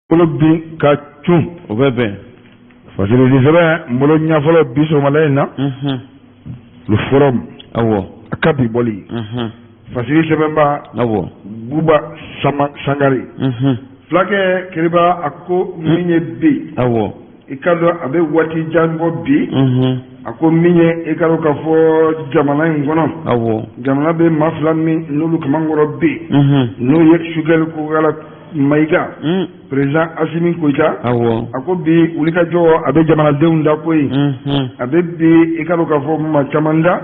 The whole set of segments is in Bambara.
Bolo bin ka cun. O bɛ bɛn. Fasirili sɛbɛn n bolo ɲɛ fɔlɔ bi sɔgɔmada in na, Le Forum, a ka bi bɔli fasiri sɛbɛnba, Buba Sangare, fulakɛ Keriba, a ko min ye bi, i ka dɔn a bɛ waati jan bɔ bi, a ko min ye, i ka dɔn k'a fɔ jamana in kɔnɔ, jamana bɛ maa fila min n'olu kamankɔrɔ bi, n'o ye Choguel Kokala Mayiga, président Asimi Goyita. A ko bi wulikajɔ a bɛ jamanadenw da koyi, a bɛ bi, i ka dɔn k'a fɔ maa caman da,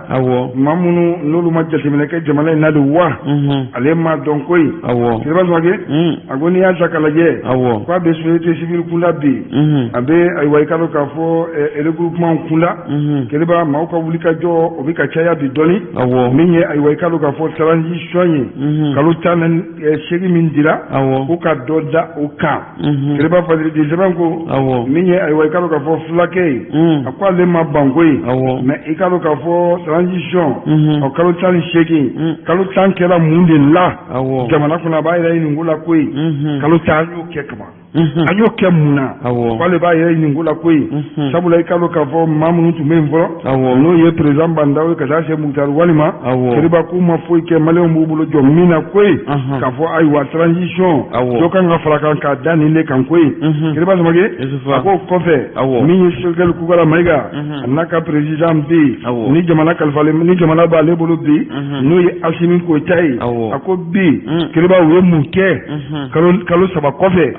maa minnu n'olu ma jateminɛ kɛ jamana in na de wa, ale m'a dɔn koyi. Kiriba Samake, a ko n'i y'a ta k'a lajɛ, k'a bɛ société civile kunda bi, a bɛ ayiwa, i ka dɔn k'a fɔ regroupement kunda. Kiriba, maaw ka wulikajɔ o bɛ ka caya bi dɔɔni. Min ye, ayiwa, i ka dɔn k'a fɔ transition ye, kalo 18 min dira, ko ka dɔ da o kan. Kiriba, fasiridi sɛbɛn ko min ye, ayiwa, i ka dɔn k'a fɔ fulakɛ ye, a ko ale ma ban koyi, mais i ka dɔn k'a fɔ transition ɔ kalo 18, kalo 10 kɛra mun de la jamana kɔnɔ? A b'a yɛrɛ ɲininko la koyi. Kalo 10 y'o kɛ kaban, an y'o kɛ mun na? K'ale b'a yɛrɛ ɲininko la koyi. Sabula i ka dɔn k'a fɔ maa minnu tun bɛ yen fɔlɔ, n'o ye président Ba Ndaw ye ka taa se Moctar Ouane ma, Kiriba, k'u ma foyi kɛ maliyɛnw b'u bolo jɔ min na koyi, k'a fɔ ayiwa, transition dɔ kan ka fara kan k'a da nin de kan koyi. Kiriba Samake, a k'o kɔfɛ, min ye Choguel Kokala Mayiga, a n'a ka président bi, ni jamana kalifalen, ni jamana b'ale bolo bi, n'o ye Asimi Goyita ye, a ko bi, Kiriba, u ye mun kɛ kalo 3 kɔfɛ?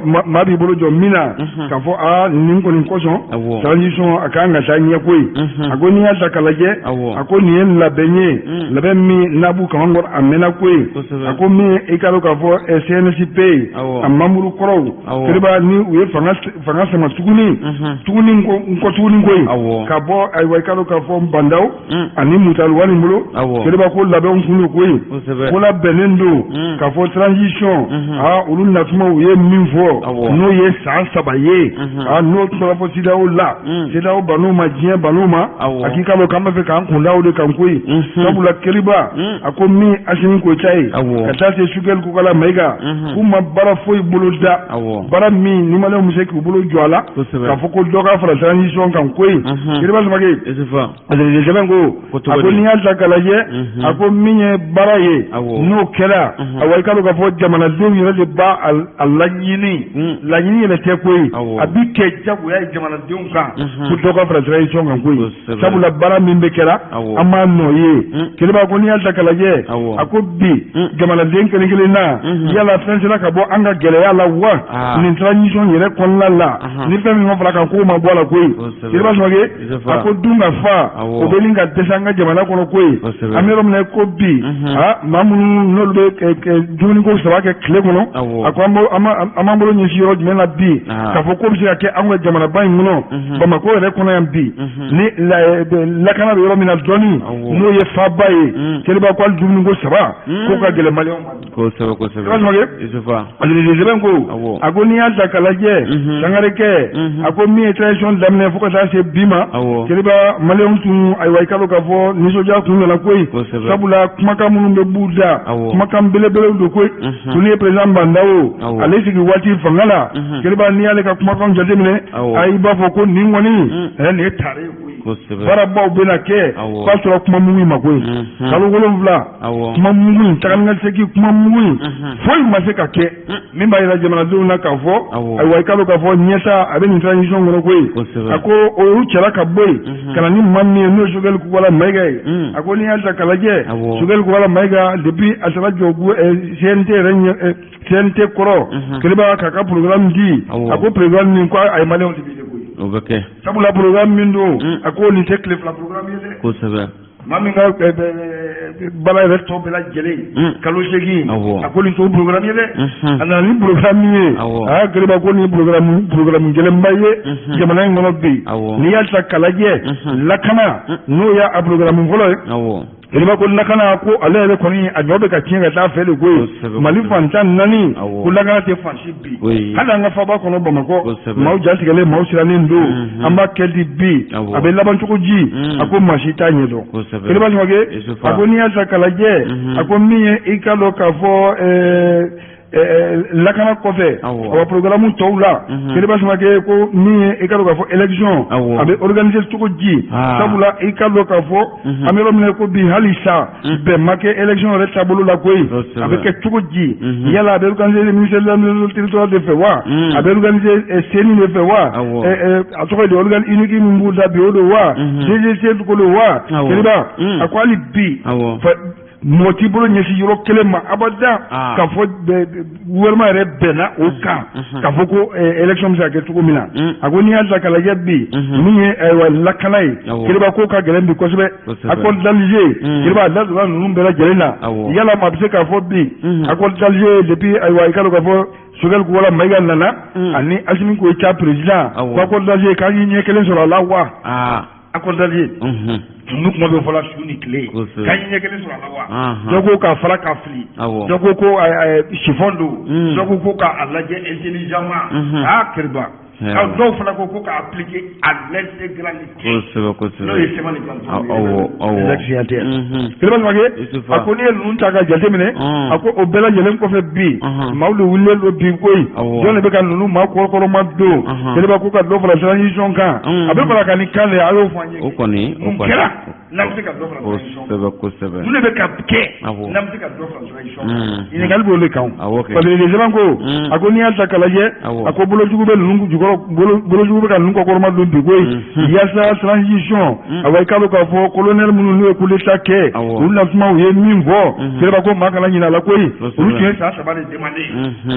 Maa b'i bolo jɔ min na k'a fɔ aa, nin kɔni kosɔn transition a kan ka taa ɲɛ koyi. A ko n'i y'a ta k'a lajɛ, a ko nin ye labɛn ye, labɛn min n'a b'u kaman kɔrɔ a mɛnna koyi. A ko min i ka dɔn k'a fɔ CNSP ye, a membre kɔrɔw, Kiriba, ni u ye fanga sama tuguni tuguni nkɔ tuguni koyi, ka bɔ, ayiwa, i ka dɔn k'a fɔ Ba Ndaw ani Moctar Ouane bolo, Kiriba, ko labɛnw kun don koyi, ko labɛnnen don k'a fɔ transition aa, olu natuma u ye min fɔ, n'o ye san 3 ye, aa, n'o tun fɔ CEDEAO la, CEDEAO ban'u ma, diɲɛ ban'u ma. A k'i k'a dɔn k'an b'a fɛ k'an kun da o de kan koyi. Sabula Kiriba, a ko min Asimi Goyita ye ka taa se Choguel Kokala Mayiga, k'u ma baara foyi bolo da, baara min ni maliyɛnw bɛ se k'u bolo jɔ a la k'a fɔ ko dɔ ka fara transition kan koyi. Kiriba Samake, sɛbɛn ko, a ko n'i y'a ta k'a lajɛ, a ko min ye baara ye, n'o kɛra, awa, i ka dɔn k'a fɔ jamanadenw yɛrɛ de b'a a laɲini. Laɲini yɛrɛ tɛ koyi, a bi kɛ jagoya ye jamanadenw kan ko dɔ ka fara transition kan koyi. Sabula baara min bɛ kɛra, an m'a nɔ ye. Kiriba ko n'i y'a ta k'a lajɛ, a ko bi jamanaden kelen kelen na, yala fɛn sera ka bɔ an ka gɛlɛya la wa nin transition yɛrɛ kɔnɔna la, ni fɛn min ma fara kan k'o ma bɔ a la koyi? Kiriba Samake, a ko dun ka fa, o bɛ nin ka dɛsɛ an ka jamana kɔnɔ koyi. An bɛ yɔrɔ min na ko bi, aa, maa minnu n'olu bɛ dumuniko 3 kɛ tile kɔnɔ, a ko an b'an bolo ɲɛsin yɔrɔ jumɛn na bi k'a fɔ k'o bɛ se ka kɛ an ka jamanaba in kɔnɔ, Bamakɔ yɛrɛ kɔnɔ yan bi, ni lakana bɛ yɔrɔ min na dɔɔni, n'o ye faaba ye? Kiriba ko hali dumuniko 3 k'o ka gɛlɛn maliyɛnw ma. Kosɛbɛ, kosɛbɛ. Sɛbɛn ko, a ko n'i y'a ta k'a lajɛ, Sangarekɛ, a ko min ye transition daminɛ fo ka taa se bi ma, Kiriba, maliyɛnw tun, ayiwa, i ka dɔn k'a fɔ nisɔndiya tun nana koyi. Sabula kumakan minnu bɛ b'u da, kumakan belebelew don koyi. Ko n'i ye président Ba Ndaw ale sigi waati fanga la, Kiriba, n'i y'ale ka kumakan jateminɛ, a i b'a fɔ ko nin kɔni nin ye tare ye koyi, baarabaw bɛna kɛ. K'a sɔrɔ kuma mugu in ma koyi, kalo 7, kuma mugu in, taga ni ka segin kuma mugu in, foyi ma se ka kɛ min b'a yira jamanadenw na k'a fɔ, ayiwa, i ka dɔn k'a fɔ ɲɛta a bɛ nin transition kɔnɔ koyi. A ko olu cɛla ka bɔ yen ka na ni maa min ye, n'o ye Choguel Kokala Mayiga ye. A ko n'i y'a ta k'a lajɛ, Choguel Kokala Mayiga, depuis a sera jɔ CNT yɛrɛ ɲɛ, CNT kɔrɔ, Kiriba, k'a ka programme di, a ko programme min ko a ye maliyɛnw diviser koyi. O bɛ kɛ. Sabula programme min don, a ko nin tɛ tile 2 programme ye dɛ. Maa min ka baara yɛrɛ tɔ bɛɛ lajɛlen kalo 8, a ko nin t'o programme ye dɛ. A nana ni programme min ye, aa, Kiriba, ko nin programme gɛlɛnba ye jamana in kɔnɔ bi. N'i y'a ta k'a lajɛ, lakana, n'o y'a programme fɔlɔ ye, Kiriba ko lakana, ko ale yɛrɛ kɔni a ɲɔ bɛ ka tiɲɛ ka taa fɛ de koyi. Mali fan 14, ko lakana tɛ fan si bi. Hali an ka faaba kɔnɔ Bamakɔ, maaw jatigɛlen, maaw sirannen don. An b'a kɛ di bi? A bɛ laban cogo ji? A ko maa si t'a ɲɛdɔn. Kiriba Samake, a ko n'i y'a ta k'a lajɛ, a ko min ye, i ka dɔn k'a fɔ Lakana kɔfɛ, awa, programme tɔw la, Keriba Samakɛ ko min ye, i ka dɔn k'a fɔ élection a bɛ organiser cogo di? Sabula i ka dɔn k'a fɔ an bɛ yɔrɔ min na ko bi, hali sa bɛn ma kɛ élection yɛrɛ taabolo la koyi. A bɛ kɛ cogo di? Yala a bɛ organiser ministère de l'administration territoriale de fɛ wa? A bɛ organiser CENI de fɛ wa? A tɔgɔ ye di, organe unique min b'u da bi, o don wa? DGC ko don wa? Keriba a ko hali bi, mɔgɔ t'i bolo ɲɛsin yɔrɔ kelen ma abada k'a fɔ gouvernement yɛrɛ bɛnna o kan k'a fɔ ko élection bɛ se ka kɛ cogo min na. A ko n'i y'a ta k'a lajɛ bi, min ye, ayiwa, lakana ye, Keriba ko ka gɛlɛn bi kosɛbɛ. Accord d'Alger, Keriba a da donna ninnu bɛɛ lajɛlen na. Yala maa bɛ se k'a fɔ bi accord d'Alger depuis, ayiwa, i ka dɔn k'a fɔ Choguel Kokalla Maïga nana ani Assimi Goïta président, ko accord d'Alger k'an ye ɲɛ kelen sɔrɔ a la wa? Accord d'Alger ninnu kuma bɛ fɔla su ni tile, k'an ye ɲɛ kelen sɔrɔ a la wa? Dɔ ko k'a fara k'a fili, dɔ ko ko chiffon don, dɔ ko ko k'a lajɛ intelligemment. Aa Keriba, dɔw fana ko ko k'a appliquer à l'intégralité. Kosɛbɛ. N'o ye schéma ni plan signataire. Keriba Samakɛ a ko n'i ye ninnu ta ka jate minɛ, a ko o bɛɛ lajɛlen kɔfɛ bi, maaw de wulilen don bi koyi. Jɔn de bɛ ka ninnu maa kɔrɔkɔrɔma don? Keriba ko ka dɔ fara transition kan, a bɛ fara ka nin kan de, a y'o fɔ an ye. O kɔni, o Mun kɔni. kɛra n'an bɛ se ka dɔ fara transition kan? Kosɛbɛ. Mun de bɛ ka kɛ n'an bɛ se ka dɔ fara transition kan? Ɲininkali b'o de kan. Awɔ kɛ. Parce que sɛbɛn ko, a ko n'i y'a ta k'a lajɛ, a ko bolojugu bɛ ninnu jukɔrɔ, bolojugu bɛ ka ninnu kɔkɔrɔma don bi koyi, yaasa transition, awa, i k'a dɔn k'a fɔ colonel minnu n'u ye coup d'état kɛ, olu na kuma, u ye min fɔ, Keriba ko maa kana ɲinɛ a la koyi. Olu tun ye san 3 de demandé.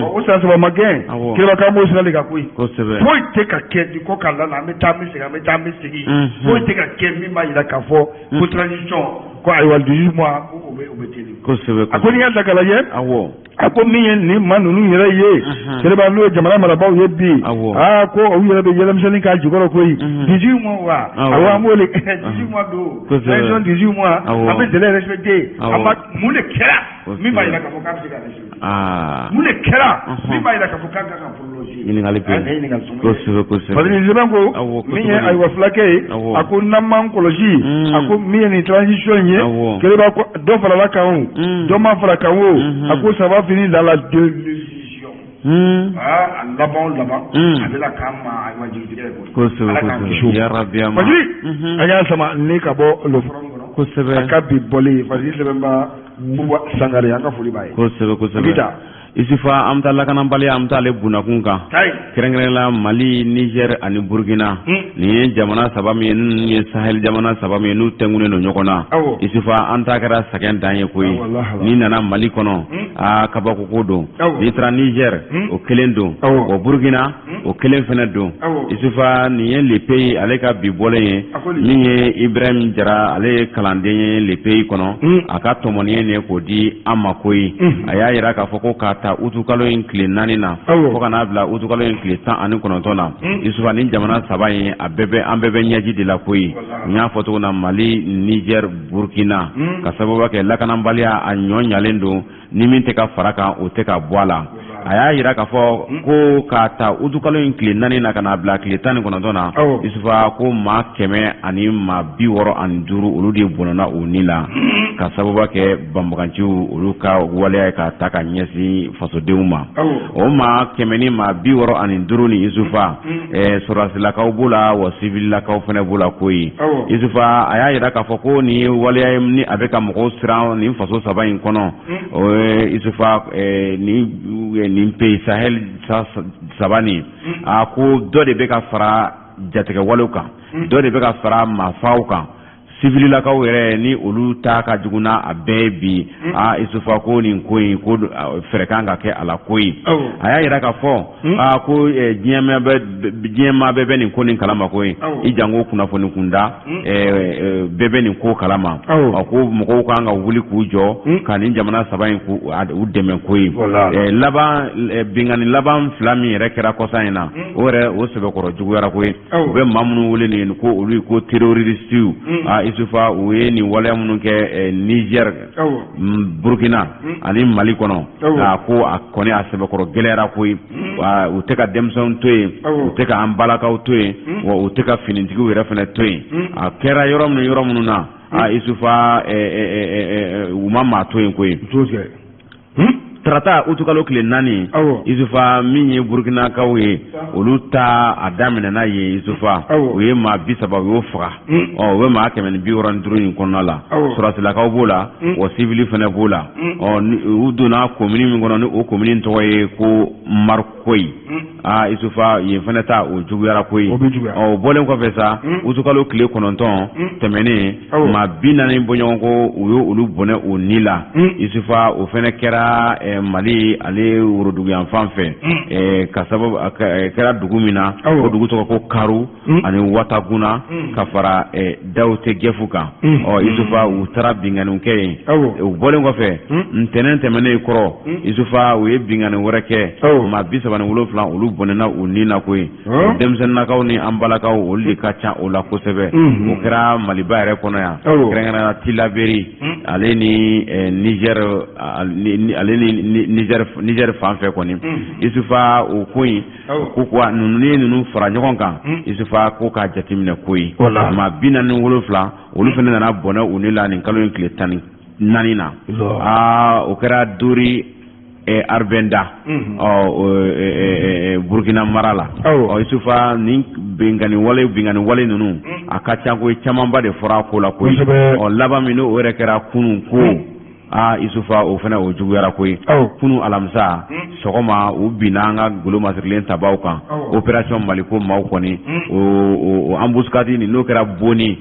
O san 3 ma gɛn. Keriba k'an b'o sira de kan koyi. Foyi tɛ ka kɛ di ko k'a la, an bɛ taa, an bɛ segin, an bɛ taa, an bɛ segin. Foyi tɛ ka kɛ min b'a jira k'a fɔ ko transition ko, ayiwa, 18 mois ko o bɛ teli. A ko n'i y'a ta k'a lajɛ, a ko min ye nin maa ninnu yɛrɛ ye, Keriba, n'o ye jamana marabaaw ye bi, aa, ko olu yɛrɛ bɛ yɛlɛmisɛnnin k'a jukɔrɔ koyi. 18 mois wa? Awɔ, an b'o de 18 mois don, transition 18 mois, an bɛ délai respecté. An b'a mun de kɛra min b'a jira k'a fɔ k'a bɛ se ka respecté? Mun de kɛra min b'a jira k'a fɔ k'a kan ka prolonger? Ɲininkali bɛ yen. Ɲininkali. Kosɛbɛ. Parce que sɛbɛn ko min ye, ayiwa, fulakɛ ye, a ko n'an m'an kɔlɔsi, a ko min ye nin transition ye, Keriba ko dɔ farala kan o, dɔ ma fara kan o, a ko ça va finir dans la désillusion. Aa, a laban o laban, a bɛna k'an ma, ayiwa, jigitigɛ ye koyi. Kosɛbɛ. Ala k'an kisi o. Ya Rabbi, ama. Fajiri, an y'a sama ni ka bɔ le forum kɔnɔ. A ka bi bɔli, Fajiri sɛbɛnba Buba Sangare, an ka foli b'a ye. Kosɛbɛ. Kita. Isufa, an bɛ taa lakanabaliya, an bɛ taa ale bunakun kan. Kɛrɛnkɛrɛnnenya la Mali, Niger ani Burkina. Nin ye jamana saba min ye, ninnu ye Sahel jamana saba min ye, n'u tɛnkunnen don ɲɔgɔn na. Isufa, an ta kɛra sɛgɛn dan ye koyi. N'i nana Mali kɔnɔ, aa, kabako ko don. N'i taara Niger, o kelen don. Wa Burkina, o kelen fɛnɛ don. Isufa, nin ye Le Pays ale ka bi bɔlen ye. Min ye Ibrahim Jara, ale ye kalanden ye Le Pays kɔnɔ. A ka tɔmɔni ye nin ye k'o di an ma koyi. A y'a yira k'a fɔ ko k'a ta utukalo in tile 4 na fo ka n'a bila utukalo in tile 19 na, Isufa, nin jamana saba in, a bɛɛ bɛ, an bɛɛ bɛ ɲɛji de la koyi. N y'a fɔ cogo na, Mali, Niger, Burkina, ka sababu kɛ lakanabaliya, a ɲɔ ɲalen don, ni min tɛ ka fara kan, o tɛ ka bɔ a la. A y'a yira k'a fɔ ko k'a ta utukalo in tile 4 na ka n'a bila tile 19 na, Isufa, ko maa 165, olu de bɔnɛna u ni la ka sababu kɛ banbaganciw olu ka waleya ye k'a ta ka ɲɛsin fasodenw ma. O maa 165 ni, Isufa, sɔrɔdasilakaw b'o la wa sivililakaw fana b'o la koyi. Isufa, a y'a yira k'a fɔ ko nin ye waleya ye ni a bɛ ka mɔgɔw siran nin faso saba in kɔnɔ. O ye, Isufa, nin pays Sahel saba nin, a ko dɔ de bɛ ka fara jatigɛwalew kan, dɔ de bɛ ka fara maafaw kan, sivililakaw yɛrɛ ni olu ta ka jugu n'a a bɛɛ ye bi. Aa, Isufa, ko nin ko in, ko fɛɛrɛ kan ka kɛ a la koyi. A y'a yira k'a fɔ aa, ko diɲɛmaa bɛɛ bɛ nin ko nin kalama koyi. I janko kunnafoni kunda bɛɛ bɛ nin ko kalama. A ko mɔgɔw kan ka wuli k'u jɔ ka nin jamana saba in k'u dɛmɛ koyi. Laban binkanni laban fila min yɛrɛ kɛra kɔsa in na, o yɛrɛ, o sɛbɛkɔrɔ juguyara koyi. U bɛ maa minnu wele nin ko olu ye ko terroristew, aa, Isufa, u ye nin waleya minnu kɛ Niger, Burkina ani Mali kɔnɔ, a ko a kɔni a sɛbɛkɔrɔ gɛlɛyara koyi. U tɛ ka denmisɛnw to yen, u tɛ ka an balakaw to yen, wa u tɛ ka finitigiw yɛrɛ fana to yen. A kɛra yɔrɔ minnu na, a Isufa, u ma maa to yen koyi. Tarata utukalo tile 4, Isufa, min ye Burukinakaw ye, olu ta a daminɛna yen, Isufa, u ye maa 30, u y'o faga. Ɔ u bɛ maa 165 in kɔnɔna la, sɔrɔdasilakaw b'o la, wa sivili fana b'o la. Ɔ u donna komini min kɔnɔ, ni o komini tɔgɔ ye ko Marikoyi. Aa Isufa, yen fana ta o juguyara koyi. Ɔ o bɔlen kɔfɛ sa, utukalo tile 9 tɛmɛnen, maa 40 bɔɲɔgɔnko, u ye olu bɔnɛ u ni la, Isufa. O fana kɛra Mali ale woroduguyanfan fɛ, ka sababu kɛra dugu min na, o dugu tɔgɔ ko Karu ani Wataguna, ka fara Dawutegɛfu kan. Ɔ Isufa, u taara binkanniw kɛ yen. U bɔlen kɔfɛ, ntɛnɛn tɛmɛnen kɔrɔ, Isufa, u ye binkanni wɛrɛ kɛ, maa 37, olu bɔnɛna u ni na koyi. Denmisɛnninnakaw ni an balakaw, olu de ka ca o la kosɛbɛ. O kɛra Maliba yɛrɛ kɔnɔ yan, kɛrɛnkɛrɛnnenya Tilaberi ale ni Niger, ale ni Niger fan fɛ kɔni. Isufa, o ko in ko ko ninnu ye ninnu fara ɲɔgɔn kan, Isufa, ko k'a jateminɛ koyi. Maa 47, olu fana nana bɔnɛ u ni la nin kalo in tile 14 na. Aa o kɛra Dori Arbenda, ɔ Burukina mara la. Ɔ Isufa, nin binkanni wale ninnu, a ka ca koyi, camanba de fɔra a ko la koyi. Ɔ laban min, n'o yɛrɛ kɛra kunun ko, aa Isufa, o fana o juguyara koyi. Kunun alamisa sɔgɔma, u binna an ka golo masirilen tabaw kan, opération Maliko maaw kɔni, o embuscade nin, n'o kɛra Boni,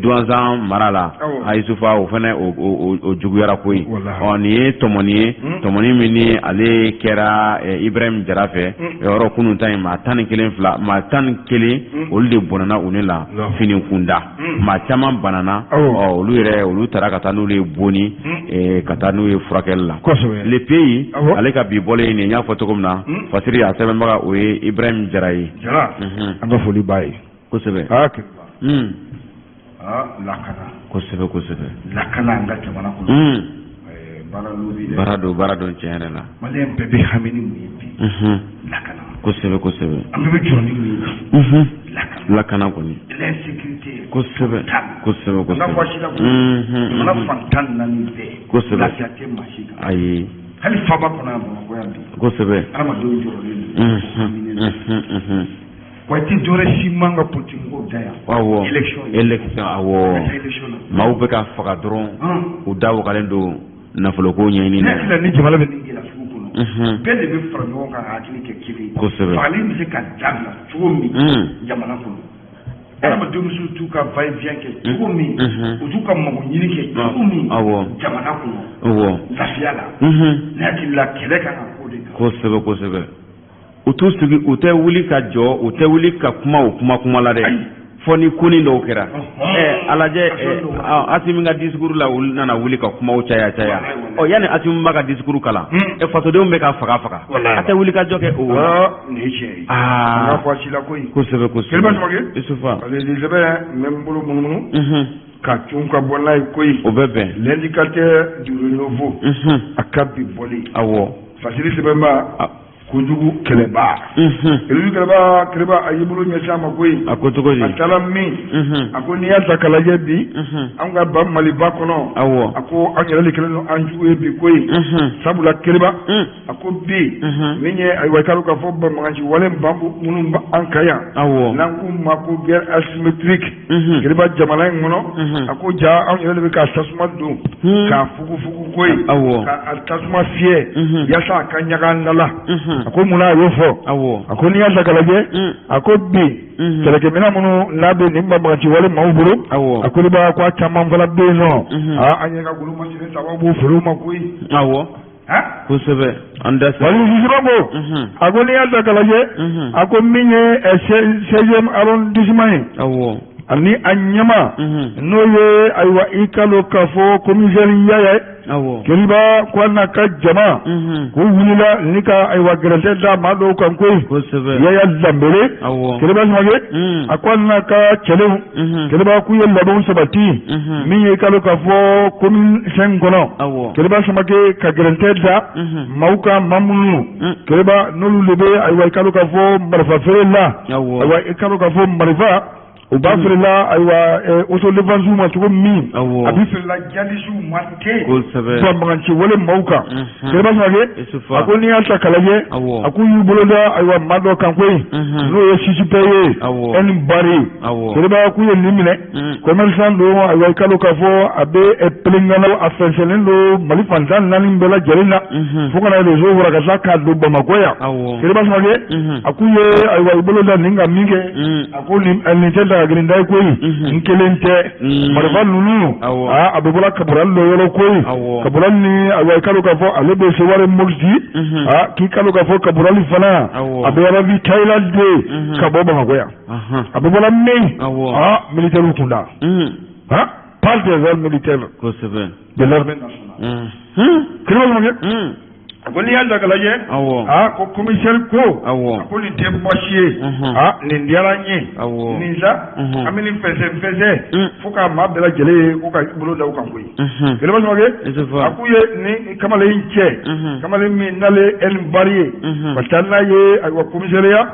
Duwanzan mara la. A Isufa, o fana o juguyara koyi. Ɔ nin ye tɔmɔni ye, tɔmɔni min ni ale kɛra Ibrahim Jara fɛ yɔrɔ. Kunun ta in, maa 11 fila, maa 11, olu de bɔnɛna u ni la fini kunda. Maa caman banana. Ɔ olu yɛrɛ, olu taara ka taa n'olu ye Boni, ka taa n'u ye furakɛli la. Le Pays, ale ka bi bɔlen nin, n y'a fɔ cogo min na, fasiri a sɛbɛnbaga, o ye Ibrahim Jara ye. Jara, an ka foli b'a ye. Kosɛbɛ. Lakana. Kosɛbɛ, kosɛbɛ. Lakana an ka jamana kɔnɔ, baara lo bi dɛ. Baara don, baara don, tiɲɛ yɛrɛ la. Maliyɛn bɛɛ bɛ hami ni mun ye bi? Lakana. Kosɛbɛ, kosɛbɛ. An bɛɛ bɛ jɔrɔ ni mun ye bi? Lakana. Lakana kɔni. L'insécurité. Kosɛbɛ, kosɛbɛ, kosɛbɛ. An ka fɔ si la koyi, jamana fan 14 bɛɛ. Lafiya tɛ maa si kan. Ayi. Hali faaba kɔnɔ yan, Bamakɔ yan bi. Adamadenw jɔrɔlen don, haminen don. Wa i tɛ dɔwɛrɛ si man ka politique mɔgɔw da yan. Awɔ. Élection. Élection, awɔ. Élection na. Maaw bɛ ka faga dɔrɔn, u da wagalen don nafoloko ɲɛɲini Ne hakili la, ni jamana bɛ nin gɛlɛya sugu kɔnɔ, bɛɛ de bɛ fara ɲɔgɔn kan ka hakili kɛ kelen ye. Fagali bɛ se ka dabila cogo min jamana kɔnɔ, adamadenw bɛ se t'u ka va et vient kɛ cogo min, u t'u ka mago ɲini kɛ cogo min jamana kɔnɔ lafiya la. Ne hakili la, kɛlɛ kan ka k'o de kan. Kosɛbɛ, kosɛbɛ. U t'u sigi, u tɛ wuli ka jɔ, u tɛ wuli ka kuma o kuma kuma la dɛ, fɔ ni konin dɔw kɛra. Ɛ a lajɛ, Asimi ka discours la, olu nana wuli ka kumaw caya caya. Ɔ yanni Asimi ba ka discours kalan, ɛ fasodenw bɛ ka faga faga, a tɛ wuli ka jɔ kɛ o. Nin ye tiɲɛ ye. An ka fɔ a si la koyi. Kosɛbɛ, kosɛbɛ. Keliba Samake. Isufa. Ale ni sɛbɛn n bɛ n bolo munumunu ka cun ka bɔ n'a ye koyi. O bɛ bɛn. L'indicateur du renouveau, a ka bi bɔlen. Fasiri sɛbɛnba, kojugu kɛlɛba, kojugu kɛlɛba, kɛlɛba, a y'i bolo ɲɛsin a ma koyi. A ko cogo di? A taara min, a ko n'i y'a ta k'a lajɛ bi, an ka ba Maliba kɔnɔ, a ko an yɛrɛ de kɛlen don an jugu ye bi koyi. Sabula kɛlɛba, a ko bi, min ye, ayiwa, i k'a dɔn k'a fɔ banbagaci wale ban minnu b'an kan yan, n'an k'u ma ko guerre asymétrique, kɛlɛba, jamana in kɔnɔ, a ko ja anw yɛrɛ de bɛ ka tasuma don k'a fugufugu koyi, ka tasuma fiyɛ yaasa a ka ɲaga an da la. A ko munna a y'o fɔ? A ko n'i y'a ta k'a lajɛ, a ko bi kɛlɛkɛminɛn minnu n'a bɛ nin banbagaci wale maaw bolo, a ko b'a ko a caman fana bɛ yen nɔ, aa an yɛrɛ ka golo masiri tabaw b'u feere u ma koyi. Kosɛbɛ, an da sɛbɛn ko, a ko n'i y'a ta k'a lajɛ, a ko min ye 16e arrondissement ye, ani a ɲɛmaa, n'o ye, ayiwa, i k'a dɔn k'a fɔ commissaire Yaya, Keliba, ko a n'a ka jama k'u wulila ni ka, ayiwa, gɛrɛntɛ da maa dɔw kan koyi. Yaya Danbele, Keliba Samake, a ko a n'a ka cɛlenw, Keliba, k'u ye labɛnw sabati min ye, i k'a dɔn k'a fɔ commune 5 kɔnɔ, Keliba Samake, ka gɛrɛntɛ da maaw kan, maa minnu, Keliba, n'olu de bɛ, ayiwa, i k'a dɔn k'a fɔ marifa feere la, ayiwa, i k'a dɔn k'a fɔ marifa U b'a feerela ayiwa autodéfense ma cogo min, a bɛ feerela djihadistew ma ten, banbaganci wale maaw kan. Kiriba Samake a ko n'i y'a ta k'a lajɛ, a k'u y'u bolo da ayiwa maa dɔ kan koyi, n'o ye suspect ye N Bari. Kiriba k'u ye nin minɛ, commerçant don. Ayiwa, i k'a dɔn k'a fɔ a bɛ Pelengana, a fɛnsɛnlen don Mali fan 14 bɛɛ lajɛlen na fo ka na réseau wara ka tila k'a don Bamakɔ yan. Kiriba Samake a k'u ye ayiwa i bolo da nin kan min kɛ, a ko nin tɛ daga girinda ye koyi, n kelen tɛ. Marifa ninnu, aa, a bɛ bɔra Kaburali dɔ yɔrɔ koyi. Kaburali ni ayiwa i k'a dɔn k'a fɔ ale bɛ Seware Mopti. Aa, k'i k'a dɔn k'a fɔ Kaburali fana, a bɛ ravitailler de ka bɔ Bamakɔ yan. A bɛ bɔra min, aa, militaires kunda, par des armes militaires de l'armée nationale. Kiriba Samake a ko n'i y'a ta k'a lajɛ, aa, ko commissaire ko, a ko nin tɛ baasi ye, aa, nin diyara n ye nin sa, an bɛ nin fɛnsɛ fɛnsɛ fo ka maa bɛɛ lajɛlen ye ko ka bolo da u kan koyi. Kiriba Samake a k'u ye nin kamalen in cɛ, kamalen min n'ale N Bari ye, ka taa n'a ye ayiwa commissariat.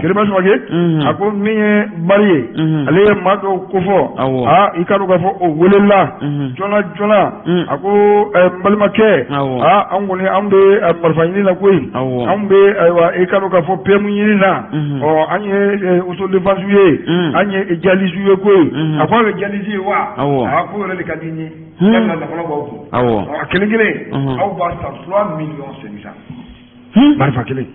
Kiriba Samake a ko min ye Bari ye, ale ye maa dɔw kofɔ. Aa, i k'a dɔn k'a fɔ o welela joona joona. A ko n balimakɛ, aa, an kɔni an bɛ marifa ɲini na koyi, anw bɛ ayiwa i k'a dɔn k'a fɔ PM ɲini na. Ɔ, an ye autodéfense ye, an ye djihadiste ye koyi. A ko a bɛ djihadiste ye wa? A ko yɛrɛ de ka di n ye. Sabula nafolo b'aw kun. A kelen kelen, aw b'a san 3 millions 500, marifa kelen.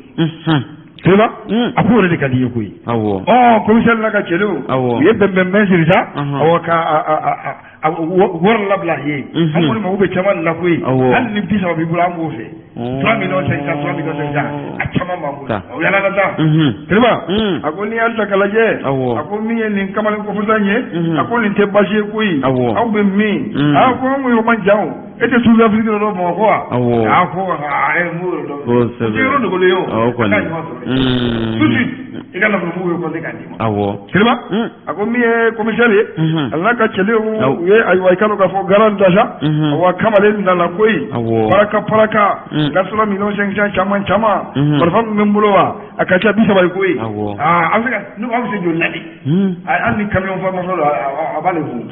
Kiriba a ko yɛrɛ de ka di ye koyi. Ɔ, commissaire n'a ka cɛdenw, u ye bɛnbɛnbɛn siri sa, awɔ, ka a wari labila a ye. An kɔni mago bɛ caman la koyi, hali ni 30 b'i bolo, an b'o fɛ. 3 millions 500, 3 millions 500, a caman b'an bolo. O yala ka taa. Kiriba a ko n'i y'a ta k'a lajɛ, a ko min ye nin kamalen kofɔta in ye, a ko nin tɛ baasi ye koyi. Aw bɛ min? A ko an ko yɔrɔ man jan o, e tɛ Sud Afrique dɔ dɔn Bamakɔ wa? A ko aa, n b'o yɔrɔ dɔn. O tɛ yɔrɔ dogolen ye o. A ka ɲuman sɔrɔ tout de suite, i ka nafolo mugu bɛ compter k'a d'i ma. Kiriba a ko min ye commissaire ye, a n'a ka cɛdenw, u ye ayiwa i k'a dɔn k'a fɔ garan da sa. Awa, kamalen nana koyi, paraka paraka, n ka 3 millions 500 caman caman, marifa min bɛ n bolo wa, a ka ca 30 ye koyi. Aa, an bɛ se ka, ne ko aw bɛ se joli la de? Hali ni camion fa ma sɔrɔ, a b'ale kun.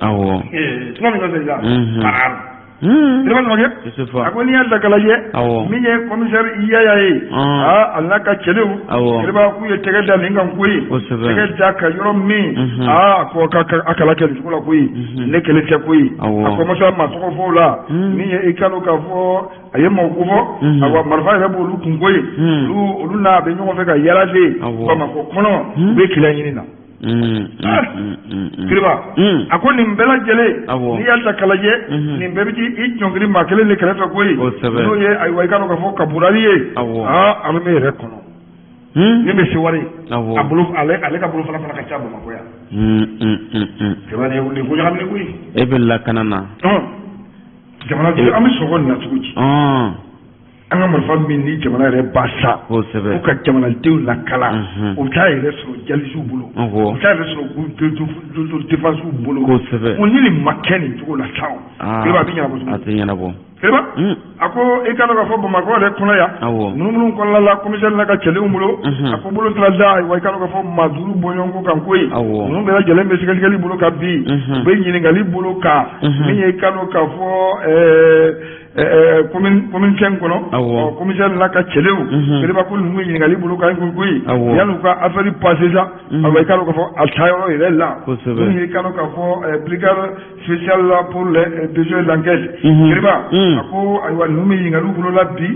3 millions 500. Kiriba Samake a ko n'i y'a ta k'a lajɛ, min ye commissaire Yaya ye, aa, a n'a ka cɛdenw, Kiriba k'u ye tɛgɛ da nin kan koyi. Tɛgɛ da ka yɔrɔ min, aa, a ko ka a kala kɛ nin cogo la koyi, ne kelen tɛ koyi. A commencé maa tɔgɔ fɔ o la, min ye i k'a dɔn k'a fɔ a ye maaw kofɔ. Awa, marifa yɛrɛ b'olu kun koyi. Olu n'a bɛ ɲɔgɔn fɛ ka yaala de Bamakɔ kɔnɔ, u bɛ kɛlɛ ɲini na. Kiriba a ko nin bɛɛ lajɛlen, n'i y'a ta k'a lajɛ, nin bɛɛ bɛ t'i ɲɔngiri maa kelen de kɛrɛfɛ koyi, n'o ye ayiwa i k'a dɔn k'a fɔ Kaburali ye. Aa, armée yɛrɛ kɔnɔ, min bɛ Seware, a bolo, ale ka bolofara fana ka ca Bamakɔ yan. Kiriba, nin ko ɲagaminen koyi. E bɛ lakana na. Jamana, an bɛ sɔgɔ nin na cogo di? An ka marifa min ni jamana yɛrɛ ba sa ko ka jamanadenw lakala, o bɛ taa yɛrɛ sɔrɔ djihadistew bolo, o bɛ taa yɛrɛ sɔrɔ défensew bolo. O ni nin ma kɛ nin cogo la sa o, Kiriba, a bɛ ɲɛnabɔ cogo A tɛ ɲɛnabɔ. Kiriba a ko i ka dɔn k'a fɔ Bamakɔ yɛrɛ kɔnɔ yan, munumunu kɔnɔna la, commissaire n'a ka cɛdenw bolo, a ko bolo taara da ayiwa i ka dɔn k'a fɔ maa 5 bɔɲɔgɔnko kan koyi. Ninnu bɛɛ lajɛlen bɛ sɛgɛsɛgɛli bolo kan bi, u bɛ ɲininkali bolo kan. Min ye i ka dɔn k'a fɔ commune 5 kɔnɔ, commissaire n'a ka cɛdenw, Kiriba ko ninnu bɛ ɲininkali bolo kan koyi, yanni u ka affaire passer sa, ayiwa i ka dɔn k'a fɔ a taa yɔrɔ yɛrɛ la, min ye i ka dɔn k'a fɔ brigade spéciale pour les besoins d'enquête. Kiriba a ko ayiwa ninnu bɛ ɲininkaliw bolo la bi,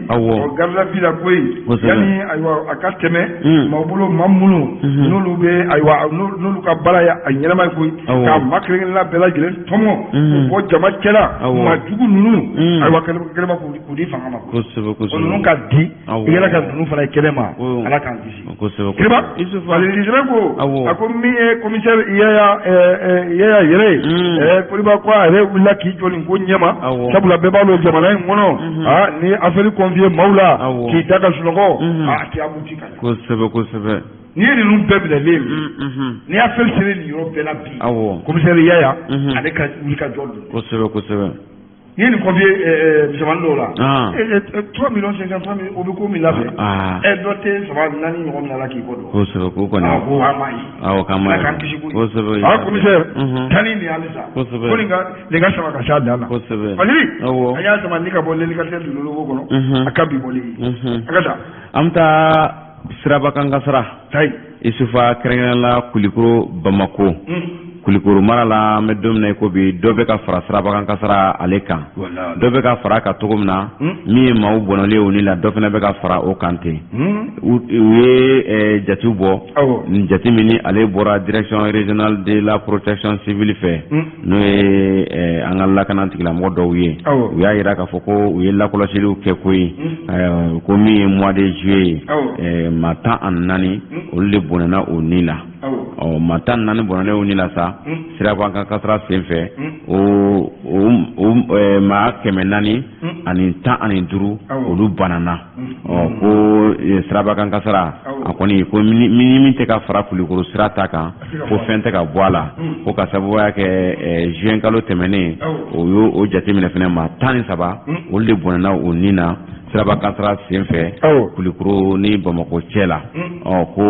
garde à vue la koyi, yanni ayiwa a ka tɛmɛ maaw bolo, maa minnu n'olu bɛ ayiwa n'olu ka baara ye a ɲɛnama ye koyi, ka maa kelen kelenna bɛɛ lajɛlen tɔmɔ k'u bɔ jama cɛla, maa jugu ninnu, ayiwa Kiriba k'u di fanga ma. Kosɛbɛ. Ninnu ka di i yɛrɛ ka ninnu fana ye kɛnɛ ma, Ala k'an kisi. Kiriba Falili ko a ko min ye commissaire Yaya Yaya yɛrɛ ye, Kiriba ko a yɛrɛ wulila k'i jɔ nin ko ɲɛma, sabula bɛɛ b'a dɔn jamana in kɔnɔ, aa, ni affaire confier maaw la k'i da ka sunɔgɔ, a tɛ abouti ka ɲɛ. Kosɛbɛ kosɛbɛ. N'i ye ninnu bɛɛ minɛlen, ni affaire sera nin yɔrɔ bɛɛ la bi, commissaire Yaya ale ka wuli ka jɔ don. Kosɛbɛ kosɛbɛ. N'i ye nin confier misɛnmanin dɔw la, 3 millions 500 mille o bɛ ko min labɛn, dɔ tɛ saba naani ɲɔgɔn minɛ a la k'i kɔ don. Kosɛbɛ, k'o kɔni. Aa, ko an m'a ye. Awɔ, k'an m'a ye. Ala k'an kisi koyi. Kosɛbɛ. Aa, commissaire, taa ni nin ye halisa. Kosɛbɛ. Ko nin ka sama ka s'a dan na. Kosɛbɛ. Fajiri. Awɔ. An y'a sama ni ka bɔ l'hélicoptère de Lolobo kɔnɔ. A ka bi bɔli ye. An ka taa. An bɛ taa sirabakan kasara. Tayi. Isufa, kɛrɛnkɛrɛnnen la Kulikoro Bamako. Kulikoro mara la, an bɛ don min na i ko bi, dɔ bɛ ka fara sirabakan kasara ale kan. Dɔ bɛ ka fara a kan cogo min na, min ye maaw bɔnɔlen o ni la, dɔ fana bɛ ka fara o kan ten. U ye jatew bɔ, nin jate min ni ale bɔra Direction régionale de la protection civile fɛ, n'o ye an ka lakana tigilamɔgɔ dɔw ye. U y'a jira k'a fɔ ko u ye lakɔlɔsiliw kɛ koyi, ko min ye mois de juillet ye, maa 14, olu de bɔnɛna o ni la. Ɔ, maa 14 bɔnɛna o ni la sa sirabakan kasara senfɛ, o maa 415, olu banana. Ɔ, ko sirabakan kasara a kɔni, ko ni min tɛ ka fara Kulikoro sira ta kan, ko fɛn tɛ ka bɔ a la, ko ka sababuya kɛ juin kalo tɛmɛnen, o y'o o jateminɛ fana, maa 13, olu de bɔnɛna o ni na siraba kasara senfɛ Kulikoro ni Bamakɔ cɛ la. Ɔ, ko